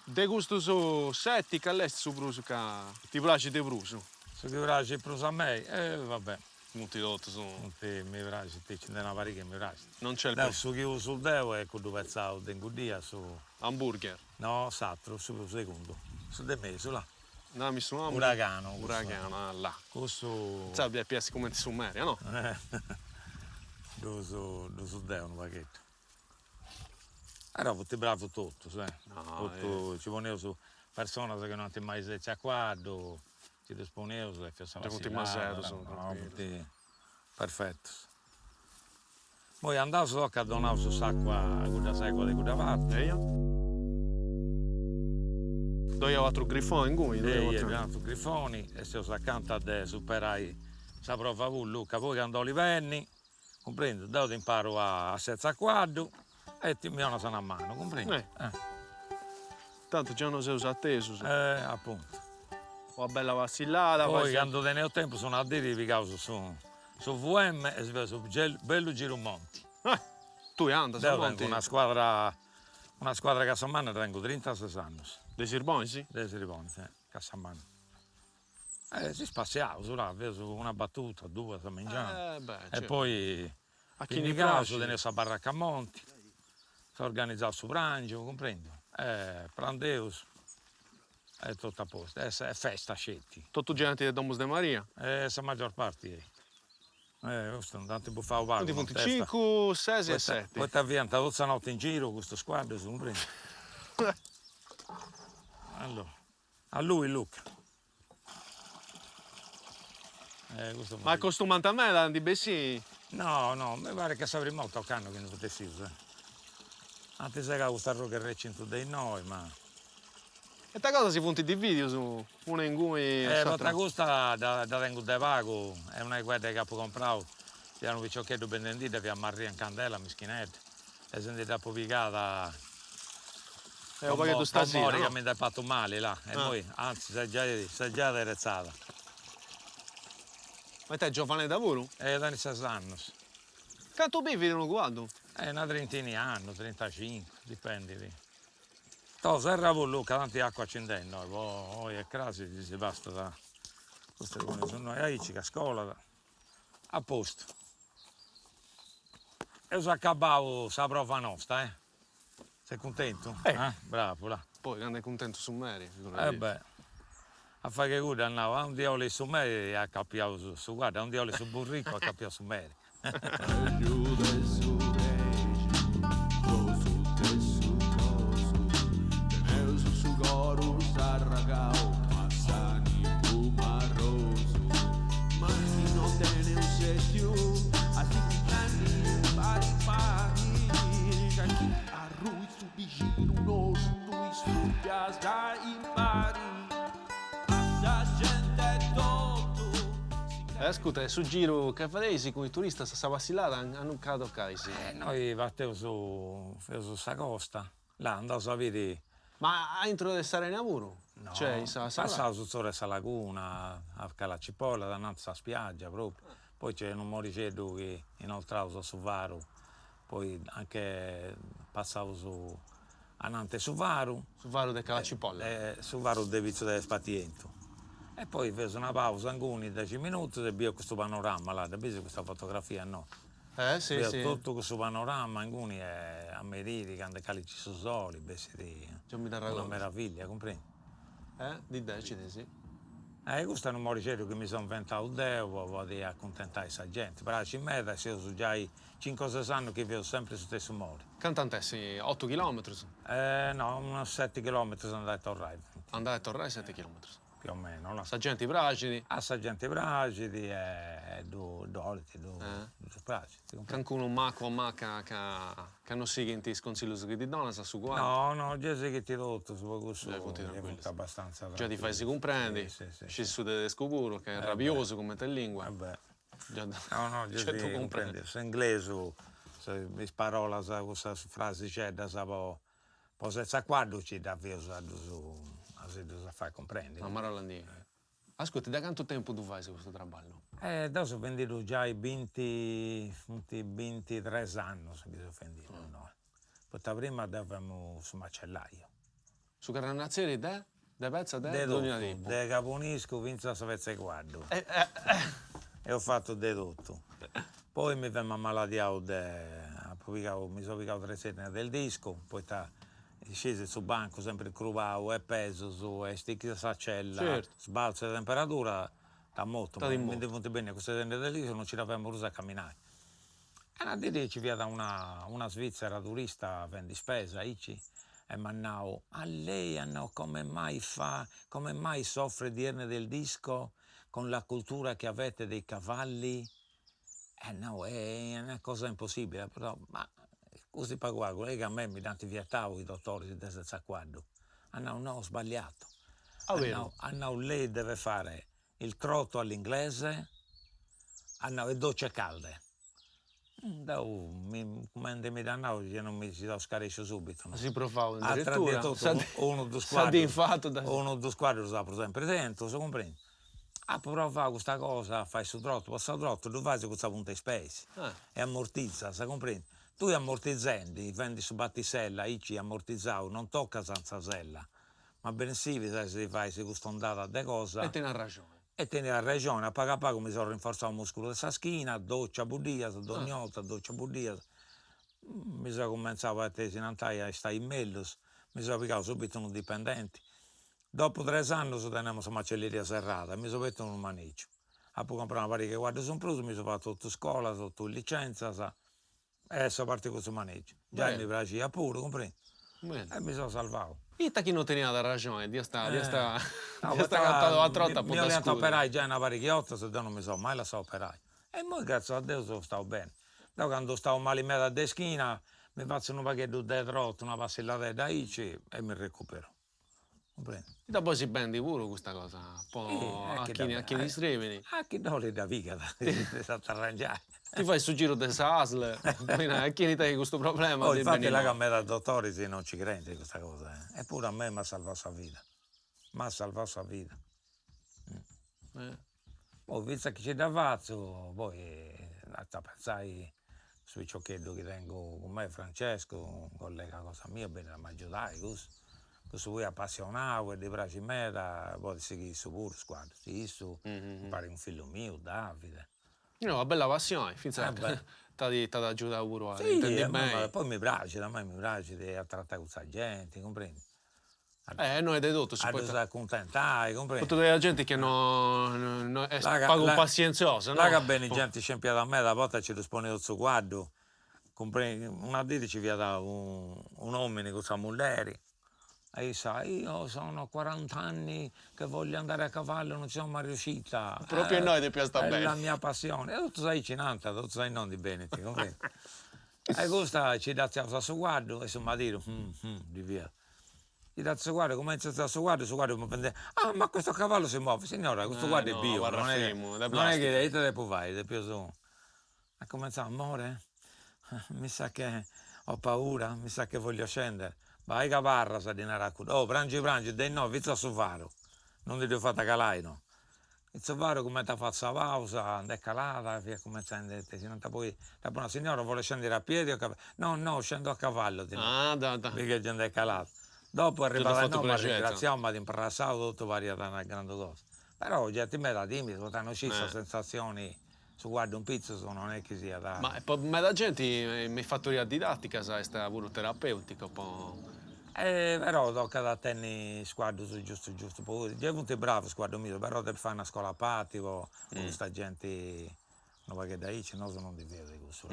C: De custus seti cali est su prus ca ti praxit de prus?
B: Su chi praxit prus a mei? Eh va bè.
C: Funt totus.
B: Funt, mi praxint, nci nd'est una pariga chi mi praxint.
C: Non nc'est.
B: Deu su chi usu deu est cuddu petzau de inguddia, su.
C: Hamburger?
B: No, s'atru, su segundu, su de mesu, là.
C: Nami su nomini.
B: Uragano.
C: Uragano, ah là.
B: Cussu.
C: Intzà depit essi cumenti su meri, o no?
B: Ddu usu, ddu usu deu unu pagheddu. Però funt bravus totus, eh.
C: No.
B: Totu, nci poneus personas chi no ant mai setziu a cuaddu, nci ddus poneus e feus sa
C: Funt
B: passillada.
C: masedus.
B: No, funt perfetus. Moi andaus tocat donaus s'acua a cudda s'ecua de cudda parti.
C: Eia. Ddoi at u' atru grifoni inguni?
B: Eia, ddoi at u' atru grifoni e seus acanta de superai sa prova puru Luca, poi candu 'olis benni Cumprendu, deu t'imparu a setzi a cuaddu e ti mi 'onas una manu, cumprendu?
C: Eh. Tantu già no seus atesus.
B: Eh, apuntu.
C: Una bella passillada.
B: Poi candu teneus tempus una dì pigaus su su VM e si faeus u' bellu giru monti.
C: Eh, tui andas a monti?
B: Deu tengu una squadra, una squadra cassa manna, tengu trintases annus.
C: De Sirbonis?
B: De Sirbonis, eh, cassa manna. Eh, si spassiaus, là, feus una battuta, duas a mengianu.
C: Eh, beh,
B: E
C: certu.
B: poi
C: A chini
B: pinnigaus,
C: praxit.
B: teneus sa barraca a monti, s'organizaus su prangiu, cumprendiu? E prandeus e totu a postu, est festa sceti.
C: Totu genti de Domus de Maria?
B: Eh, sa maggior parti ei. Eh, custu nd'ant bufau pagu.
C: Quindi funt cincu, ses e seti.
B: Poita fiant totu sa notti in giru custus cuaddus, cumprendiu? Allora. A lui Luca. Eh, custu
C: Ma acostumant meda a ndi bessì?
B: No, no, mi parit ca sa prima 'orta ocannu chi ndi funt essius, eh. Ant segau custu arrogu 'e recintu de innoi, ma.
C: E ita cosa si funt dividius, unu inguni e
B: Eh,
C: s'atru?
B: poita custa dda dda tengu de pagu, est una ecuedda chi apu comprau, fiat unu piciocheddu bendendidda, fiat marria in candela, mischinedda. E si ndi dd'apu pigada
C: E u' pagheddu stasida,
B: po mori
C: no?
B: ca mi nd'est fatu mali, là, e immoi, anzi, s'est giai s'est giai aderetzada.
C: Ma ita est giovanedda puru?
B: E tenit ses annus.
C: Cantu bivit unu cuaddu?
B: E una trintina 'e annus, trintacincu, dipendit. Toh, serra puru Luca, tanti acua nci nd'est innoi, po oi e crasi si bastat custu ddu poneus innoi aici ca scolat. A postu. Eus acabau sa prova nosta, eh? Ses cuntentu?
C: Eh.
B: Bravu, là.
C: Poi candu est cuntentu su meri, figuradì.
B: Eh beh. A fai che cuddu at nau, aundi 'olit su meri acapiaus su cuaddu, aundi 'olit su burricu acapiaus su meri.
C: Ascurta, su giru chi fadeis cun is turistas, sa passillada, anca tocais?
B: Noi fateus, feus sa costa, là andaus a biri.
C: Ma aintru de s'arena puru?
B: No, passaus s'oru 'e sa laguna, a Cala Cipolla, ananti sa spiaggia propriu, poi c'est unu morixeddu chi inoltraus a su faru, poi anche passaus ananti 'e su faru.
C: Su faru de Cala Cipolla?
B: Su faru de pitzu de Spatientu. E poi feus una pausa inguni dexi minutus e bieus custu panorama, là dda bisi custa fotografia no?
C: Eh si
B: si. Totu cussu panorama inguni e a merì candu calit su soli bessit una meraviglia, cumprendi?
C: Eh, di decidi si.
B: Eh custu est unu morixeddu chi mi seu inventau deu po podi acuntentai sa genti, praxit meda e seus giai cincu o ses annus chi feus sempri su stessu mori.
C: Cantu ant essi, otu chilometrus?
B: Eh no, unus seti chilometrus andai e torrai funt.
C: Andai e torrai seti chilometrus.
B: Più o meno, là.
C: Sa genti praxit.
B: A sa genti praxit e ddu 'olit, ddu praxit.
C: Cancunu macu o maca ca no sighint is consillus chi ddi donas a su cuaddu?
B: No, no, gei sighint totus, po cussu funt abbastanza
C: Gei ti fais cumprendi, scis su tedescu puru, ca est rabiosu cumenti lingua.
B: No, no, gei si cumprendit, s'inglesu, is parolas, cussas frasixeddas po Po setzi a cuaddu ci dda feus a ddus a si ddus a fai cumprendi.
C: Amarolla ndi. Ascurta, de cantu tempus ddu fais custu traballu?
B: Eh deu seu fendiddu giai binti, funt bintitres annus chi seu fendiddu innoi, poita prima deu femu su macellaiu.
C: Su carranatzeri de? De petza de?
B: De totu, de caboniscu finzas a sa petza 'e cuaddu. Eus fatu de totu. Poi mi femu amaladiau de, apu pigau, mi seu pigau tres ernias del discu, poita scisi su bancu sempri incrubau e pesus e stichis a sa cella, sbalzu de temperadura, t'at motu, mi ndi funt bennias custas ernias del discu, non nci dda femu prus a caminai. E una dì nci fiat una una svizzera turista fendi ispesa aici e m'at nau, a lei at nau come mai fa, come mai soffre di ernia del disco con la cultura che avete dei cavalli? E nau, è una cosa impossibile, però, ma così pagu pagu, est ca a mei mi dd'ant vietau is dotoris de setzi a cuaddu. At nau, no ho sbagliato, at nau, at nau lei deve fare il trotto all'inglese, at nau, e docce calde. Deu cumenti mi dd'at nau gei non mi si seu scaresciu subitu no.
C: Si provau in deretura.
B: Unu dus cuaddus, unu dus cuaddus apu sempri tentu, si cumprendi. Apu provau custa cosa a fai su trottu, po su trottu ddu fais cun sa punta 'e is peis e ammortizas, cumprendi. Tui ammortizendi, fendi su battisella aici ammortizau non tocas in sa sella, ma bensì si fais custa ondada de cosa.
C: E teniat arraxoni.
B: E teniat arrexoni, a pagu a pagu mi seu rinforzau musculus de sa schina, doccia buddias, dogni 'orta doccia buddias, mi seu cumenzau a tesinantai a istai mellus, mi seu pigau subitu unu dipendenti. Dopu tres annus tenemu sa macelleria serrada e mi seu obertu unu manìgiu. Apu comprau una pariga 'e cuaddus in prus, mi seu fatu totu scolas, totu is licenzas E seu partiu cun su manìgiu. Giai mi praxiat puru, cumprendi? E mi seu salvau.
C: Ita chi no teniat arraxoni, dd'iast dd'iast agatau a trota
B: po dda scudi. Mi 'oliant operai giai una pariga 'e 'ortas e deu non mi seu mai lassau operai. E immoi gratzias a Deus seu stau beni. Deu candu stau mali meda de schina mi fatzu unu pagheddu de trotu, una passilladedda aici e mi recuperu.
C: Ita poi si bendit puru custa cosa po a chini a chini srebit.
B: A chi dd'olit dda pigat, s'at arrangiai.
C: Ti fais su giru de sa ASL po nai a chini tenit custu problema.
B: Oh infati là ca medas dotoris non ci creint in custa cosa, eppuru a mei m'at salvau sa vida, m'at salvau sa vida. Poi finzas chi nci dda fatzu, poi at a pentzai su piciocheddu chi tengu cun mei, Francesco, unu collega cosa mia, benit a m'agiudai, cussu, cussu puru est apassionau e ddi praxit meda, podit sighiri issu puru is cuaddus, issu impari cun fillu miu Davide.
C: Est una bella passioni, finzas t'at t'at agiudau puru a intendi beni.
B: Poi mi praxit, a mei mi praxit a tratai cun sa genti, cumprendi
C: Eh no est de totus
B: A ddus acuntentai, cumprendi?
C: Poita ddoi at genti chi no no est pagu passienziosa,
B: no? Là ca benit genti scempiada meda, a bortas nci ddus poneus su cuaddu, cumprendi? Una dì nci fiat un'omini cun sa mulleri e issa, io sono quarant'anni che voglio andare a cavallo, non ci sono mai riuscita.
C: Propriu innoi depiat stai
B: beni. È la mia passione. E totus aici nant, totus aici non ndi benint, cumprendi? E custa nci dd'artziaus a su cuaddu e su maridu ddi fiat. Girat su cuaddu, cumentzat su cuaddu, su cuaddu movendi, ah ma questo cavallo si muove, signora custu cuaddu est biu, non est non est chi ite depu fai, depius at cumentzau, amore mi sa che ho paura, mi sa che voglio scendere, bai ca abarras ddi narat cuddu, oh prangi prangi de innoi finzas a su faru, non ndi dd'eus fata calai no In su faru cumenti at fatu sa pausa nd'est calada fiat cumentzendi si nant poi dd'apu nau signora vuole scendere a piedi o a cavallo no no scendo a cavallo ddi nau biri chi gei nd'est calada dopu arribada a domu m'at ringraziau m'at imprassau totu pariat una grandu cosa però genti meda timit poita no scit sa sensazioni su cuaddu in pitzus non est chi siat
C: Ma po meda genti me is fatorias didaticas est puru terapeutico po.
B: Però tocat a tenni is cuaddus giustus giustus po, gei funt bravus is cuaddus mius, però depis fai una scola a parti po custa genti unu pagheddu aici, nosu non ndi feus de cussu.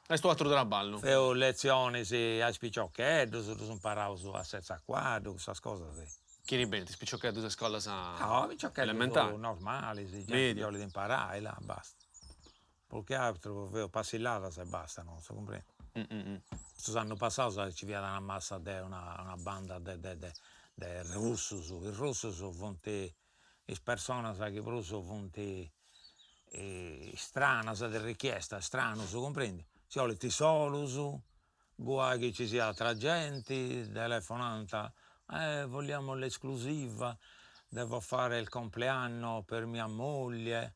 C: Est u' aturu traballu.
B: Feus letzionis a is piciocheddus, ddus imparaus a setzi a cuaddu, cussas cosas si.
C: Chini benint, is piciocheddus de scolas
B: No, piciocheddus normalis, genti chi 'olit imparai, là, basta. Prus che atru feus passilladas e basta, no si cumprendit. Custus annus passaus nci fiat una massa de una banda de de de russus, is russus funt is personas chi prus funt stranas de richiesta, stranus, cumprendi, si 'olint solus, guai chi ci siat atra genti, telefonant, eh vogliamo l'esclusiva, devo fare il compleanno per mia moglie,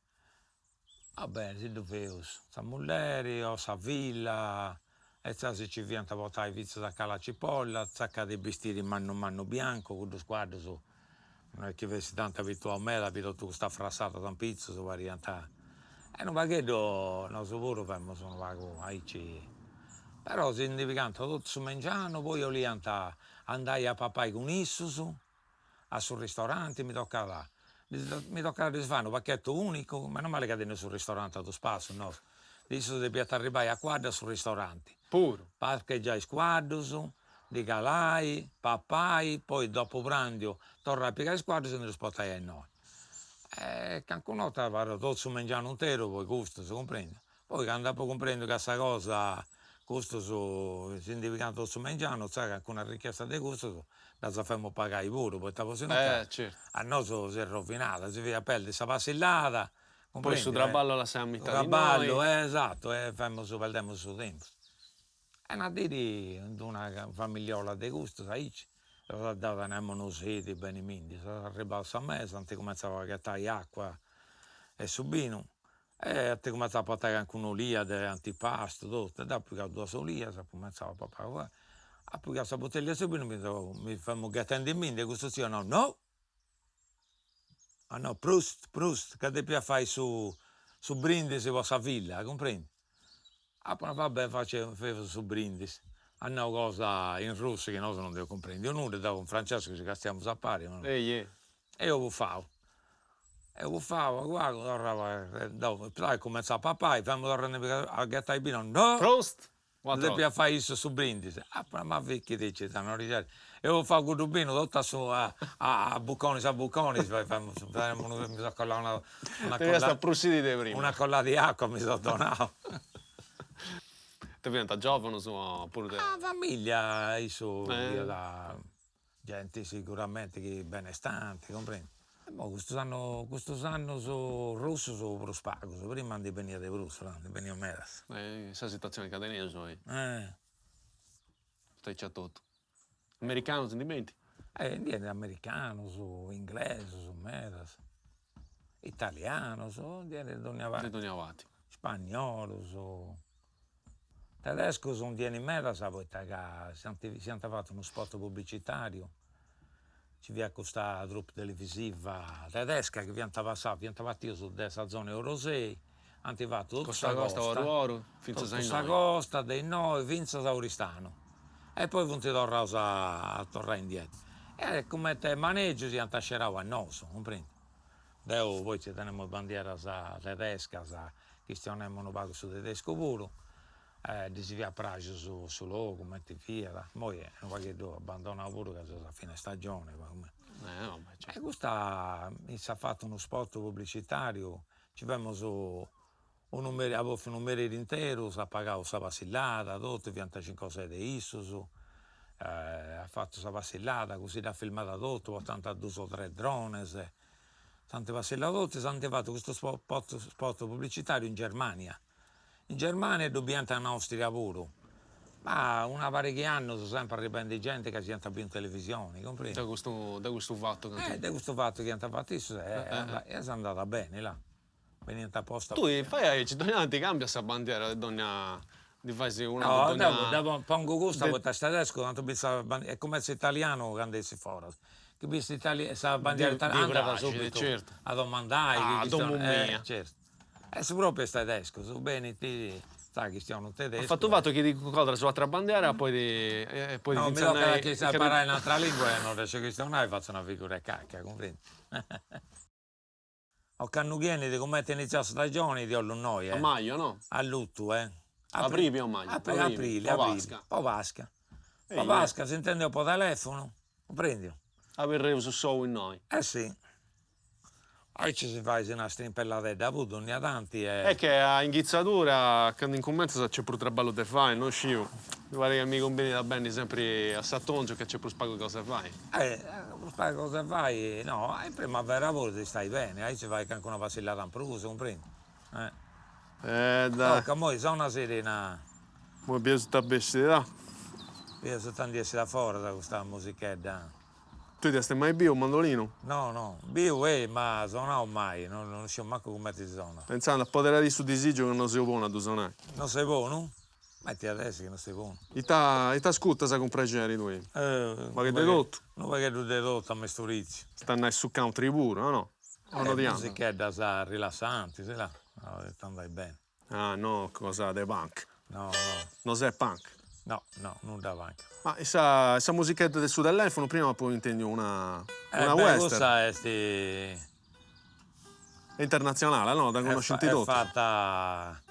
B: va bene si ddu feus, sa mulleri o sa filla, e insaras si ci fiant portai finzas a Cala Cipolla, tzaccat bistiri mannu mannu biancu, cuddus cuaddus no est chi fessit tanti abituau meda a biri totu custas frassadas in pitzus, pariant e unu pagheddu nosu puru femus unu pagu aici, però si ndi pigant totu su mengianu, poi 'oliant andai a papai cun issus a su ristoranti, mi tocat mi tocat a ddis fai unu pachetu unicu, menu mali ca teneus su ristoranti a dus passus nosu, issus depiant arribai a cuaddu a su ristoranti,
C: puru,
B: parchegiai is cuaddus, ndi calai, papai, poi dopu prandiu torrai a pigai is cuaddus e ndi ddus portai a innoi. E calincuna 'orta abarrau totu su mengianu interu poi custu, si cumprendit. Poi candu apu cumprendiu ca sa cosa custus si ndi pigant totu su mengianu, insaras calincuna richiesta de custus ddas femus pagai puru, poita po si no a nosu s'est rovinada, si fiat perdia sa passillada,
C: Poi su traballu a lassai a mitadi
B: innoi. Traballu, esattu, e femus, perdemus su tempus. E una diri in d'una familiola de custus aici, deu tenemu unu sidi benimindi, seus arribaus a sa mesa, ant cumenzau a ghetai acua e su binu e ant cumenzau a portai calincuna olia de antipastu totu, e deu apu pigau duas olias, apu cumenzau a papai, apu pigau sa butellia 'e su binu mi femu ghetendimindi e custu tziu at nau, no at nau Prost Prost ca depiat fai su su brindisi po sa filla, cumprendi Apu nau, va bè feus su brindisi. At nau cosa in russu chi nosu non nd'eus cumprendiu nudda, deu cun Francesco si castiamus a pari e eus bufau. Eus bufau pagu pagu, torra deu cumenzau a papai, femu torrendi a ghetai binu, no!
C: Prost!
B: Depiat fai issu su brindisi. Apu nau, ma fichit aici sa norixedda. Eus bufau cuddu binu totu a su a bucconis a bucconis, mi seu collau una
C: Teniast prus sidi de prima.
B: Una collada di acua mi seu donau.
C: Ita fiant giovanus o puru de.
B: Ah familia issu fiat Genti siguramenti chi benestanti, cumprendi? E imoi custus annus custus annus russus prus pagus, prima ndi beniat de prus, ndi beniat medas.
C: Sa situazioni ca teneus oi. Est aici a totu. Americanus ndi benint?
B: Ndi 'enint americanus, inglesus medas, italianus, ndi 'enint de dogna parti.
C: De dogna parti.
B: Spagnolus Tedescus ndi 'enint medas poita ca si ant fatu unu spot publicitariu, nci fiat custa troupe televisiva tedesca chi fiant passaus, fiant partius de sa zona 'e Orosei, ant fatu totu sa costa,
C: oru oru, finzas a innoi,
B: totu sa costa de innoi finzas a Oristanu e poi funt torraus a torrai indietro e cumenti maneggiu si ant scerau a nosu, cumprendi Deu poi nci tenemu is bandieras tedescas, chistionemu unu pagu su tedescu puru, e ddis fiat praxiu su su logu, cumenti fiat, imoi est unu pagheddu abbandonau puru ca seus a fine stagioni pagu. E custa issa at fatu unu spot publicitariu, nci femus unu meri, at bofiu unu merì interu, s'at pagau sa passillada, totu, fiant cincu o ses de issus. At fatu sa passillada, così dd'at filmada totu, portant dus o tres drones, s'ant passillau totu e s'ant fatu custu spot spot publicitariu in Germania. In Germania e ddu biiant in Austria puru. Ma una pariga 'e annus sempri arribendi genti ca s'iant biu in televisioni, cumprendi?
C: De custu de custu fatu
B: chi ant. De custu fatu chi ant fatu issus e est andada beni, là. Beniant aposta.
C: Tui fai aici, dogna tanti cambias sa bandiera de dogna, ndi fais una po
B: dogna. No, deu pongu custa poita est tedescu, candu bit sa bandiera, est cumenti s'italianu candu essit foras, chi bit sa bandiera italiana andat subitu a domandai.
C: A domu mia.
B: Certu. E su propriu est tedescu, su benit sa chistionu tedescu.
C: Fatu fatu chi ti incodras u' atera bandiera poi ti
B: poi No, mi tocat a imparai un'atera lingua e non dda sciu chistionai, fatzu una figura 'e cacca, cumprendi. Ocannu chi 'enit cumenti iniziat sa stagioni ti 'ollu innoi, eh.
C: A maio, no?
B: A lutu, eh.
C: Abribi o maio?
B: Aprili, aprili. Po Pasca. Po Pasca s'intendeus po telefunu, cumprendiu?
C: Aberreus s'ou innoi.
B: Eh si. Aici si fait una strimpelladedda puru dònnia tanti e.
C: È che a inghitzadura candu incumentzas nc'est prus traballu de fai, no sciu, mi parit ca mi cumbenit a benni sempri a s'atongiu ca nc'est prus pagu cosa 'e fai.
B: Eh, prus pagu cosa 'e fai, no, in primavera puru si stait beni, aici fait calincuna passillada in prus, cumprendi?
C: Eh. Eh dai.
B: Toca, immoi sona sirena.
C: Immoi bieus ita bessit, da.
B: Bieus ita ndi essit a foras custa musichedda.
C: Tui dd'iast mai biu u mandolinu?
B: No, no, biu ei, ma sonau mai, no no sciu mancu cumenti si sonat.
C: Intzandus apoderadì su disigiu ca no seu bonu a ddu sonai.
B: No ses bonu? Ma ita iat essi chi no ses bonu?
C: Ita ita ascurtas cun prexeri tui?
B: Unu
C: pagheddu de totu.
B: Unu pagheddu de totu, amesturitziu.
C: Est a nai su country puru, o no?
B: O no ti andat? Musicheddas rilassantis, là, podit andai beni.
C: Ah, no cosa de punk.
B: No, no.
C: No ses punk.
B: No, no, nudda punk.
C: Ma sa sa musichedda de su telefunu prima apu intendiu una una western.
B: Eh beh, cussa est.
C: Internatzionale, no? Dda connoscint totus.
B: Est fata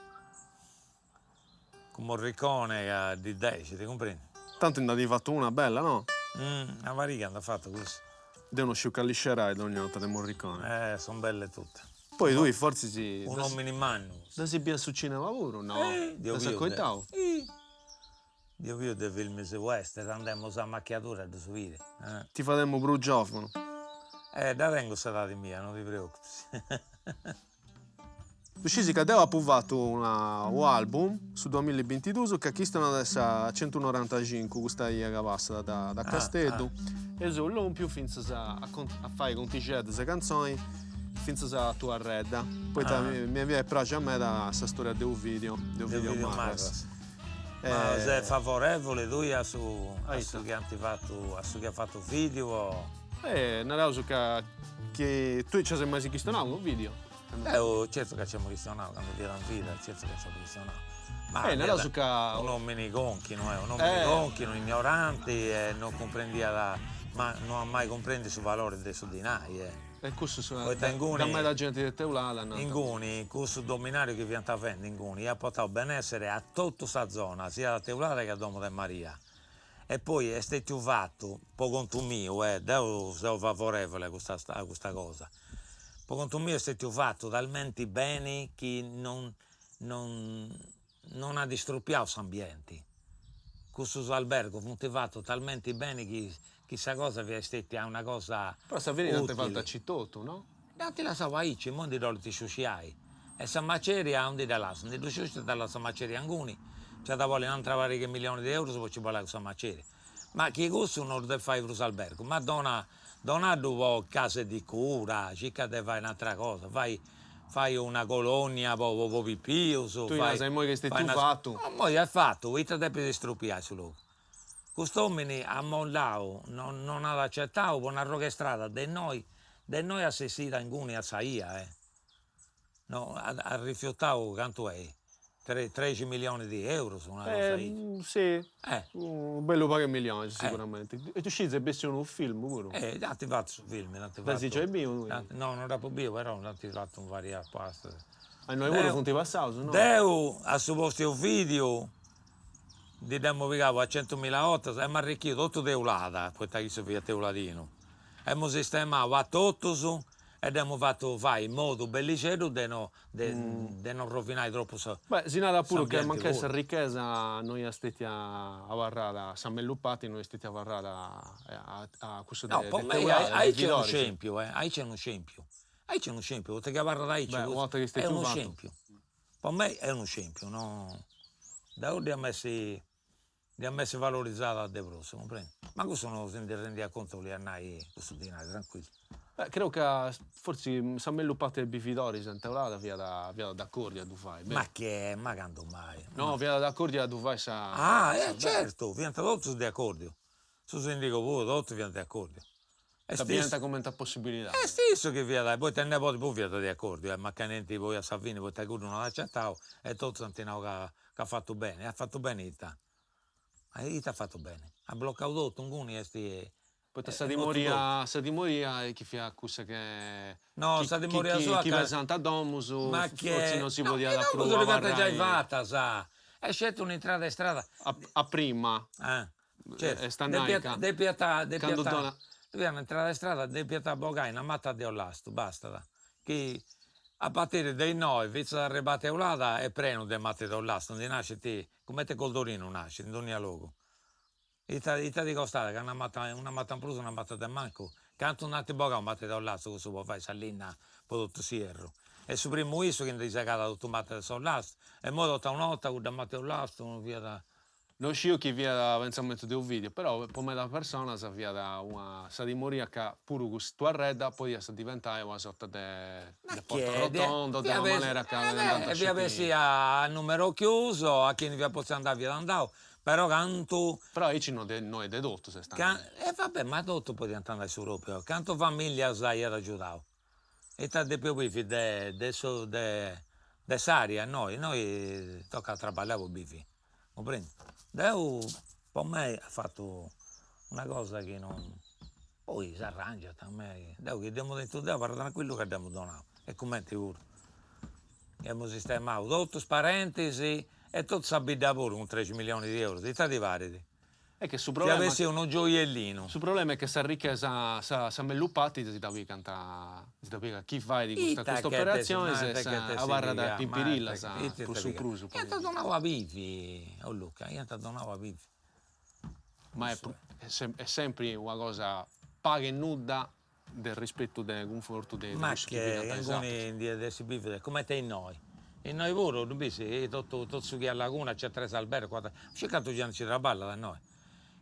B: cun Morricone ca ddi dexit, cumprendi?
C: Tanti nd'at fatu una bella, no?
B: Una pariga nd'at fatu cussu.
C: Deu no sciu cali scerai dogna 'orta de Morricone.
B: Eh, sunt belle totu.
C: Poi tui fortzis.
B: Un'omini mannu.
C: Dd'as biu a su cinema puru, no?
B: Deu
C: Dd'as acoitau?
B: Deu biu de filmis western, andemus a Amachiadura a ddus biri.
C: Ti fademu prus giovunu.
B: Eh, dda tengu s'edadi mia, no ti preocupis.
C: Ddu scisi ca deu apu fatu una u album, su duamilla e bintidus, ca chistionat de sa centunorantacincu, custa 'ia ca passat da da Casteddu, e seu lompiu fintzas a a fai contixeddas e cantzoni fintzas a Tuarredda, poita mi fiat praxia meda sa storia de Ovidio, de Ovidio Marras.
B: Ma ses favorevoli tui a su a su chi ant fatu, a su chi at fatu Ovidiu o?
C: Eh, naraus ca chi tui nci as mai chistionau cun Ovidio?
B: Deu certu ca nci apu chistionau, candu fiat in vida, certu ca nci apu chistionau.
C: Ma eh, naraus ca.
B: Un'omini conchinu, eh, un'omini conchinu, ignoranti e non cumprendiat, ma no at mai cumprendiu su valori de su dinai,
C: eh. E cussu su Poita inguni. Da meda genti de Teulada nant.
B: Inguni, cussu dominariu chi fiant fendi inguni, iat portau benessere a totu sa zona, siat a Teulada che a Domu de Maria. E poi est stetiu fatu, po contu miu, eh, deu seu favorevole a custa a custa cosa, po contu miu est stetiu fatu talmenti beni chi non non non at istrupiau s'ambienti. Cussus albergus funt fatus talmenti beni chi chi sa cosa fiat stetia una cosa
C: Però sa fini dd'ant fatu aici totu, no?
B: Dd'ant lassau aici, immoi ndi dd'olint sciusciai. E sa maceria aundi dda lassant? Ndi ddu sciusciant e dda lassant sa maceria inguni, nci at a bolli un'antra pariga 'e millionis de eurus po nci bolai cussa maceria. Ma chi cussu no ddu depit fai prus albergu, ma dona donaddu po case di cura, circa de fai un'atra cosa, fai fai una colonia po po pipius,
C: Tui
B: fai
C: nas immoi chi est stetiu fatu.
B: Immoi est fatu, ita depit strupiai su logu Cust'omini at mollau, non non at acetau po un'arroga 'e strada de innoi de innoi a s'essida inguni a sa 'ia eh. No at at rifiutau cantu est trexi millionis di eurus, una cosa
C: aici. Si, unu bellu pagu 'e millionis siguramenti. E ddu scis est bessiu unu film puru.
B: Eh, dd'ant fatu su film, dd'ant fatu.
C: Dd'as giai biu tui?
B: No, non dd'apu biu, però nd'ant fatu in varias partis.
C: A innoi puru funt passaus, no?
B: Deu a su postu 'e Ovidiu Ndi dd'emu pigau a centumila 'ortas, emu arrichiu totu Teulada, poita issu fiat teuladinu, emu sistemau a totus. E dd'emu fatu fai in modu bellixeddu de no de no rovinai tropu sa.
C: Beh, si narat puru che mancai sa richesa no iat stetia abarrada, sa mellus parti no iat stetia abarrada a cussu de
B: No, po mei aici est unu scempiu, eh, aici est unu scempiu, aici est unu scempiu, poita chi abarrat aici est unu scempiu, po mei est unu scempiu, no, deu dd'iat essi Diat essi valorizada de prus, cumprendi? Ma cussu no si ndi rendiat contu 'oliat nai cussu dinai, tranquillu.
C: Beh, creu ca fortzis sa mellus parti de is bividoris in Teulada fiat fiat d'accordiu a ddu fai,
B: Ma che, ma candu mai.
C: No, fiat d'accordiu a ddu fai sa
B: Ah, e certu, fiant totus de acordiu, su sindigu puru, totus fiant de acordiu.
C: Dda biiant cumenti a possibilidadi.
B: Est issu chi fiat, poita nebodi puru fiat de acordiu, ma cumenti poi a sa fini poita cuddu no at acetau e totus ant nau ca ca at fatu beni, at fatu beni ita? Ita at fatu beni? At blocau totu, inguni est
C: Poita sa timoria sa timoria est chi fiat cussa che
B: No, sa timoria sua
C: chi pesant domus fortzis non si podiat prus abarrai.
B: Domus giai fatas, est sceti un'intrada 'e strada.
C: A prima.
B: Certu,
C: Est a nai ca
B: depiat
C: candu dona.
B: Depiat un'intrada 'e strada, depiat bogai una mata de ollastu, bastat, chi a partiri de innoi finzas a arribai a Teulada est prenu de mata de ollastu, ndi nascit cumenti coldorinu nascit in dogna logu. Ita ita ti costat ca una mata una mata in prus una mata de mancu, cantu nd'ant bogau mata de ollastu cussu po fai sa linna po totu s'ierru. E su primu issu chi ndi segat totu mata de s'ollastu e imoi totu a un'orta cudda mata de ollastu fiat
C: No sciu chi fiat pentzamentu de Ovidio, però po meda personas fiat una sa timoria ca puru custu arredda podiat diventai una sorta de de Porto Rotondo, de una manera ca
B: andant sceti. Fiat bessia a numero chiuso, a chini fiat potziu andai fiat andau, però cantu.
C: Però aici no no est de totus est a nai.
B: E va bè, ma totus podiant andai su propriu, cantu familias iat agiudau Ita depeus bivi de de su de de s'aria innoi, innoi tocat a traballai po bivi, cumprendi? Deu po mei at fatu una cosa chi non, poi s'arrangiat, a mei, deu chi dd'emu tentu deu abarru tranquillu ca dd'emu donau e cumenti puru. Emu sistemau totus is parentis e totu sa bidda puru cun trexi millionis di eurus, ita ti parit?
C: È che su problema.
B: Fiat bessiu unu gioiellinu.
C: Su problema est che sa richesa, sa sa mellus parti si dda pigant, si dda pigat chi fait custa custa operatzionis e abarrat a pimpirillas po su prus.
B: Iant donau a bivi, o Luca, iant donau a bivi.
C: Ma est est sempri una cosa pagu e nudda de rispetu de cunfortu de
B: Ma che inguni ndi iat essi bividu cumenti innoi, innoi puru ddu bis totu totu su chi a Laguna nc'est tres albergos cuatru, non sciu cantu genti nci traballat innoi.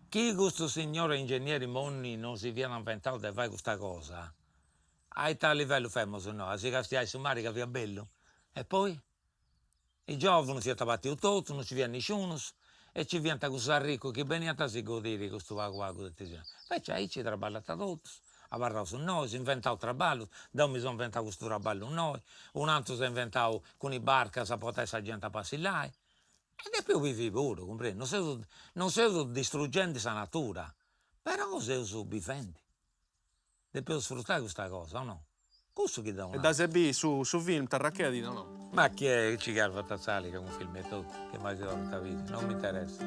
B: Chi custu signori ingegneri Monni non si fiat inventau de fai custa cosa, a ita livellu femus innoi, a si castiai su mari ca fiat bellu? E poi? I giovunus fiant partius totus, non nci fiat nisciunus e nci fiant cussus arricus chi beniant a si godiri custu pagu pagu de tesina. Invece aici traballant totus, abarraus innoi, s'est inventau traballus, deu mi seu inventau custu traballu innoi, un'aturu s'est inventau cun is barcas a portai sa genti a passillai. E depeus bivi puru, cumprendi, non seus non seus distrugendi sa natura, però seus bivendi. Depeus sfrutai custa cosa, o no? Cussu chi deu nau.
C: E dd'as a biri su su film t'arrachedit o no?
B: Ma chi est chi ci carvat a s'aliga cun film etotu, chi mai si torrat a biri, non m'interessat.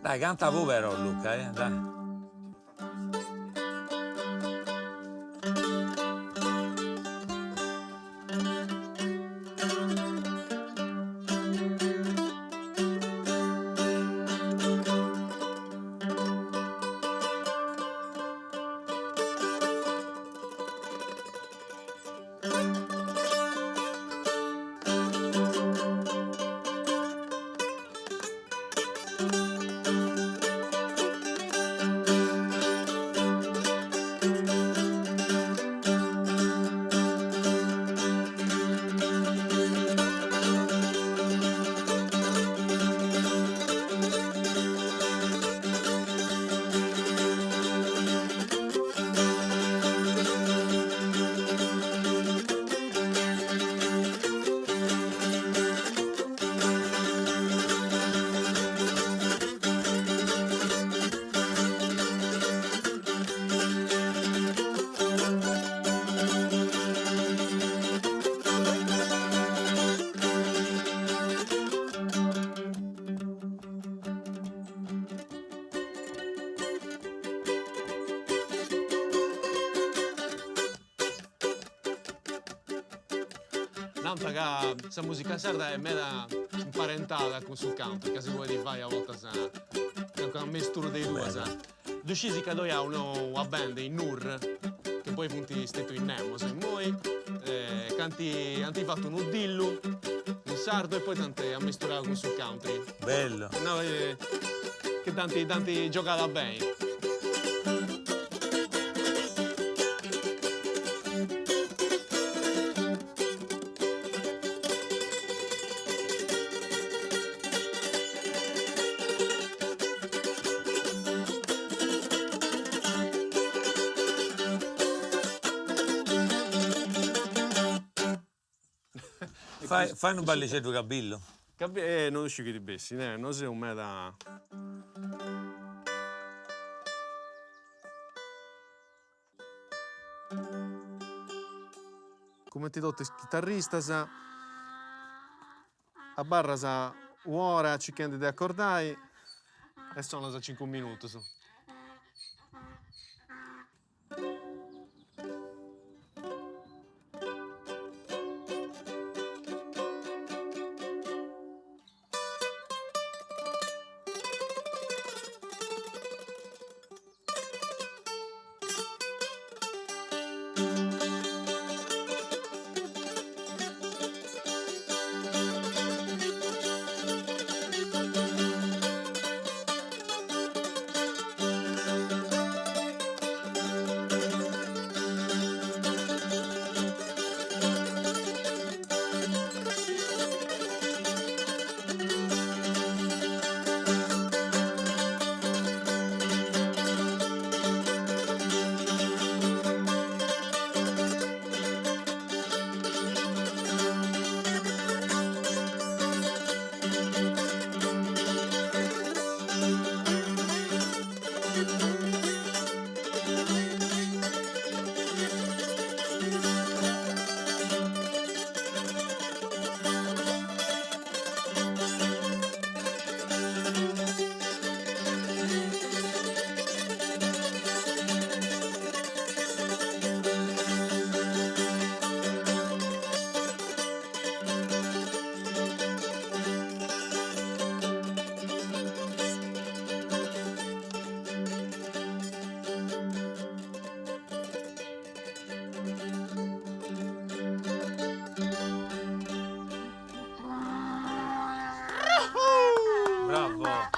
B: Dai canta puru però Luca eh, dai.
C: Nant ca sa musica sarda est meda imparentada cun su country, ca si podit fai a bortas calincunu ammesturu de is duas. Ddu scisi ca ddoi at una band in Nurra, chi poi funt stetius is Nemos immoi, ca ant ant fatu unu dillu in sardu e poi dd'ant ammesturau cun su country.
B: Bellu.
C: No, chi dd'ant dd'ant giogada beni.
B: Fai unu ballixeddu cabillu.
C: Eh no sciu chi ti bessit, eh no seu meda. Cumenti totu is chitarristas, abarras un'ora circhendi de acordai e sonas cincu minutus.
B: Bravo!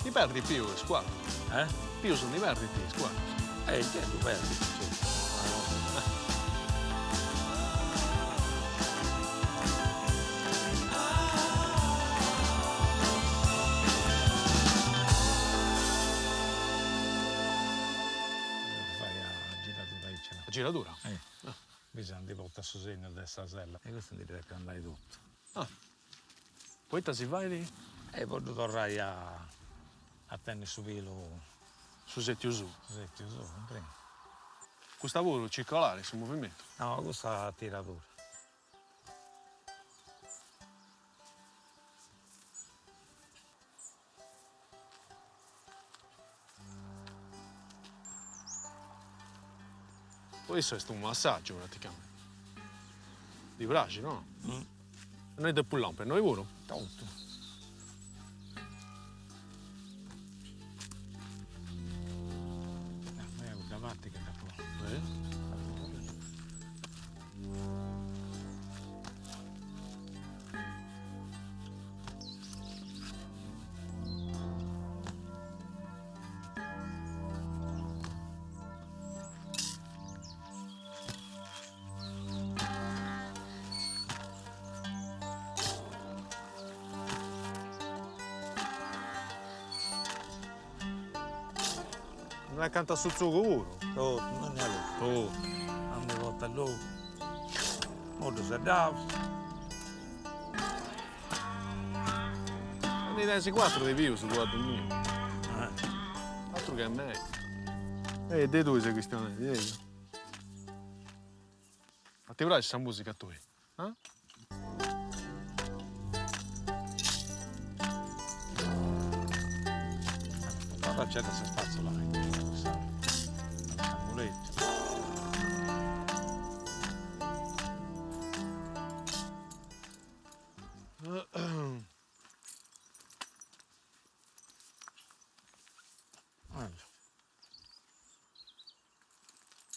C: Ndi perdit pius is cuaddus.
B: Eh?
C: Pius ndi perdit is cuaddus.
B: Eh, gei ddu perdit, certu. Fai a giradura aici, no?
C: A giradura?
B: Eh. Bisongiat ndi portat su segnu de sa sella. E custu ndi ddi depit andai totu.
C: Ah. Poita si fait?
B: E po ddu torrai a a tenni su pilu.
C: Su setiu suu.
B: Su setiu suu, cumprendi.
C: Custa puru circolari su movimentu?
B: No, custa a tiradura.
C: Po issu est unu massaggiu praticamenti. Ddi praxit, no? Innoi depu lompi, innoi puru?
B: Totu. Cudda parti che dd'apu.
C: Non est cantu a su tzugu puru?
B: Totu, non n'i at totu. Andi porta logu. Imoi ddu seddaus.
C: Ndi tenis cuatru de pius su cuaddu miu. Atru che mei. E de tui seu chistionendi, eia. Ma ti praxit sa musica a tui? Ah?
B: Ora nc'est sa spazzola s'anguleddu.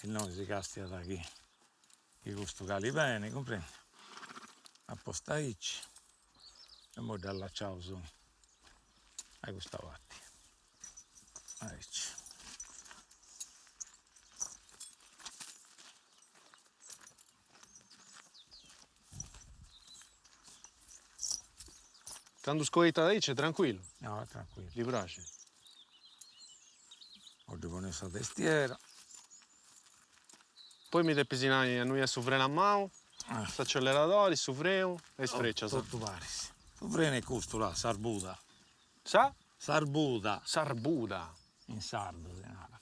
B: Innoi si castiat chi chi custu calit beni, cumprendi? A postu aici e imoi dd'allaciaus a custa parti, aici.
C: Candu scoitat aici est tranquillu?
B: No, est tranquillu.
C: Ddi praxit?
B: Imoi ddi poneus sa testiera.
C: Poi mi depis nai innui est su frenu a manu, s'acceleradori, su frenu e is frecias.
B: Totu paris. Su frenu est custu là, s'arbuda.
C: Sa?
B: S'arbuda.
C: S'arbuda.
B: In sardu si narat.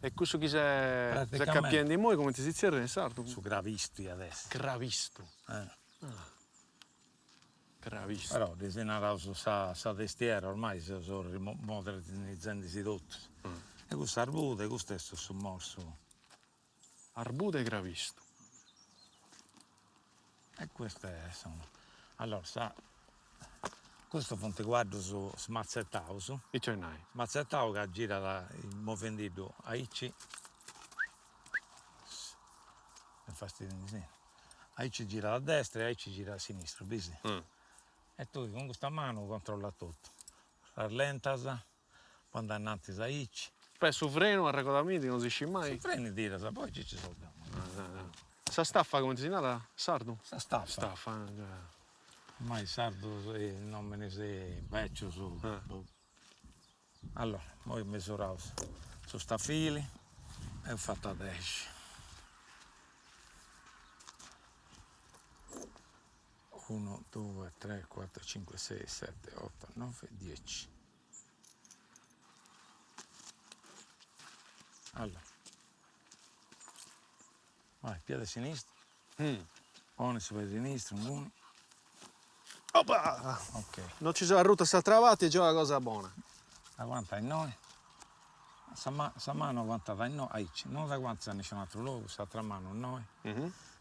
C: E cussu chi ses acapiendi immoi cumenti si zerriat in sardu?
B: Su crabistu iat essi.
C: Crabistu. Crabistu.
B: Però ddis naraus sa sa testiera, ormai seus modernizendisi totus. E custa arbuda e custu est su morsu.
C: Arbuda e crabistu.
B: E custu est su. Allora sa custus funt cuaddus smatzetaus.
C: Ita 'olit nai?
B: Smatzetau ca girat movendiddu aici, aici girat a destra e aici girat a sinistra, bisi? E tui cun custa manu controllas totu, rallentas, po andai innantis aici.
C: Poi su frenu, arregodamindi, non si scit mai.
B: Su frenu tiras, poi gei ci seu deu.
C: Sa staffa cumenti si narat? Sardu?
B: Sa staffa.
C: Staffa.
B: Ormai sardu is nominis becius. Allora, imoi mesuraus su stafili eus fatu a dexi. Unu, due, tre, cuatru, cincu, sei, seti, otu, novi, dieci. Allora. Vai, piede sinistru. Poni su pei sinistru, inguni.
C: Opa!
B: Ok.
C: Non ci seu arrutu a s'atra parti est giai una cosa bona.
B: Aguanta innoi. Sa ma sa manu aguantat innoi, aici, non dd'aguantas a nisciunu atru logu, s'atra manu innoi.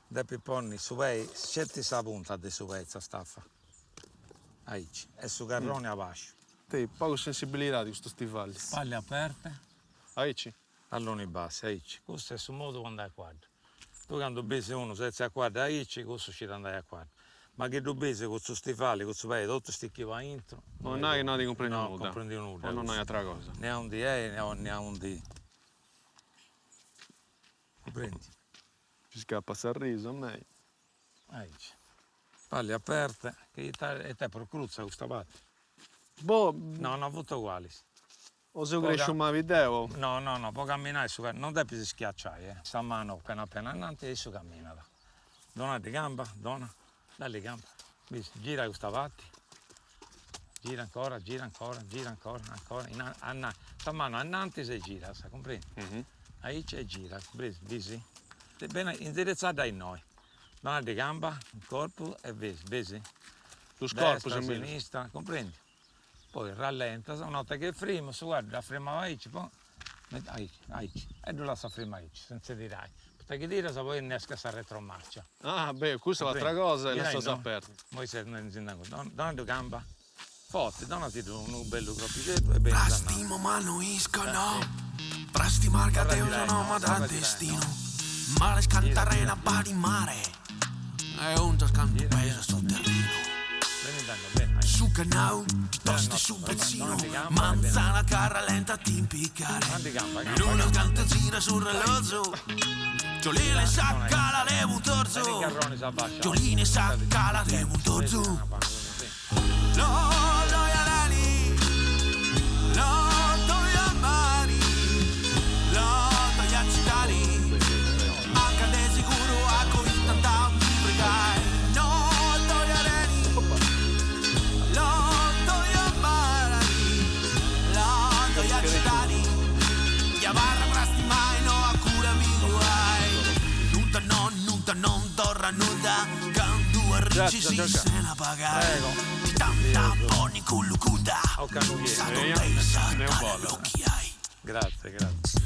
B: Depis ponni su pei, sceti sa punta de su pei, sa staffa, aici, e su carroni a basciu.
C: Tenit pagu sensibilidadi custus stivalis.
B: Spalle aperte.
C: Aici.
B: Talloni bassi, aici. Custu est su modu po andai a cuaddu. Tui candu bisi unu setzi a cuaddu aici, cussu scit andai a cuaddu. Ma chi ddu bisi cun su stivali, cun su pei totu stichiu aintru.
C: Po nai chi no at cumprendiu nudda.
B: No at cumprendiu nudda.
C: Po non nai atra cosa.
B: Ne aundi est, ne aundi. Cumprendi?
C: Mi scapat s'arrisu a mei.
B: Aici. Spalle aperte, che ita est prus crutza custa parti?
C: Boh.
B: No, no funt ugualis.
C: O seu cresciu mali deu?
B: No, no, no, po camminai su non depis schiacciai, eh. Sa manu appena appena ananti e issu camminat. Donaddi camba, dona, dalli camba. Bisi, gira custa parti, gira ancora, gira ancora, gira ancora, ancora, in ananti, sa manu anantis e giras, cumprendi? Aici e giras, bisi? Beni, indiritzadda innoi. Donaddi camba, corpus e bisi, bisi?
C: Dus corpus
B: Destra, sinistra, cumprendi? Poi rallentas, una 'orta chi est frimu, su cuaddu dda frimat aici, poi, aici, aici, e ddu lassat frimu aici, senza tirai. Poita chi tiras poi innescas sa retromarcia.
C: Ah beh, cussa est un'atra cosa e lassas a perdi.
B: Moi ses donaddu camba, forti, donatiddu unu bellu cropixeddu e benis a nai.
D: Frastimo ma no isco no Frastimar ca Deus no m'at destinu Males cant'arena b'at in mare E undas cantu pesat su terrinu Su cannau ti toste su pezzinu Manzana ca rallenta a t'impiccare Luna cantu gira su rellozu Giolina in sa cala de Puntorzu Giolina in sa cala de Puntorzu
B: Grazie, grazie.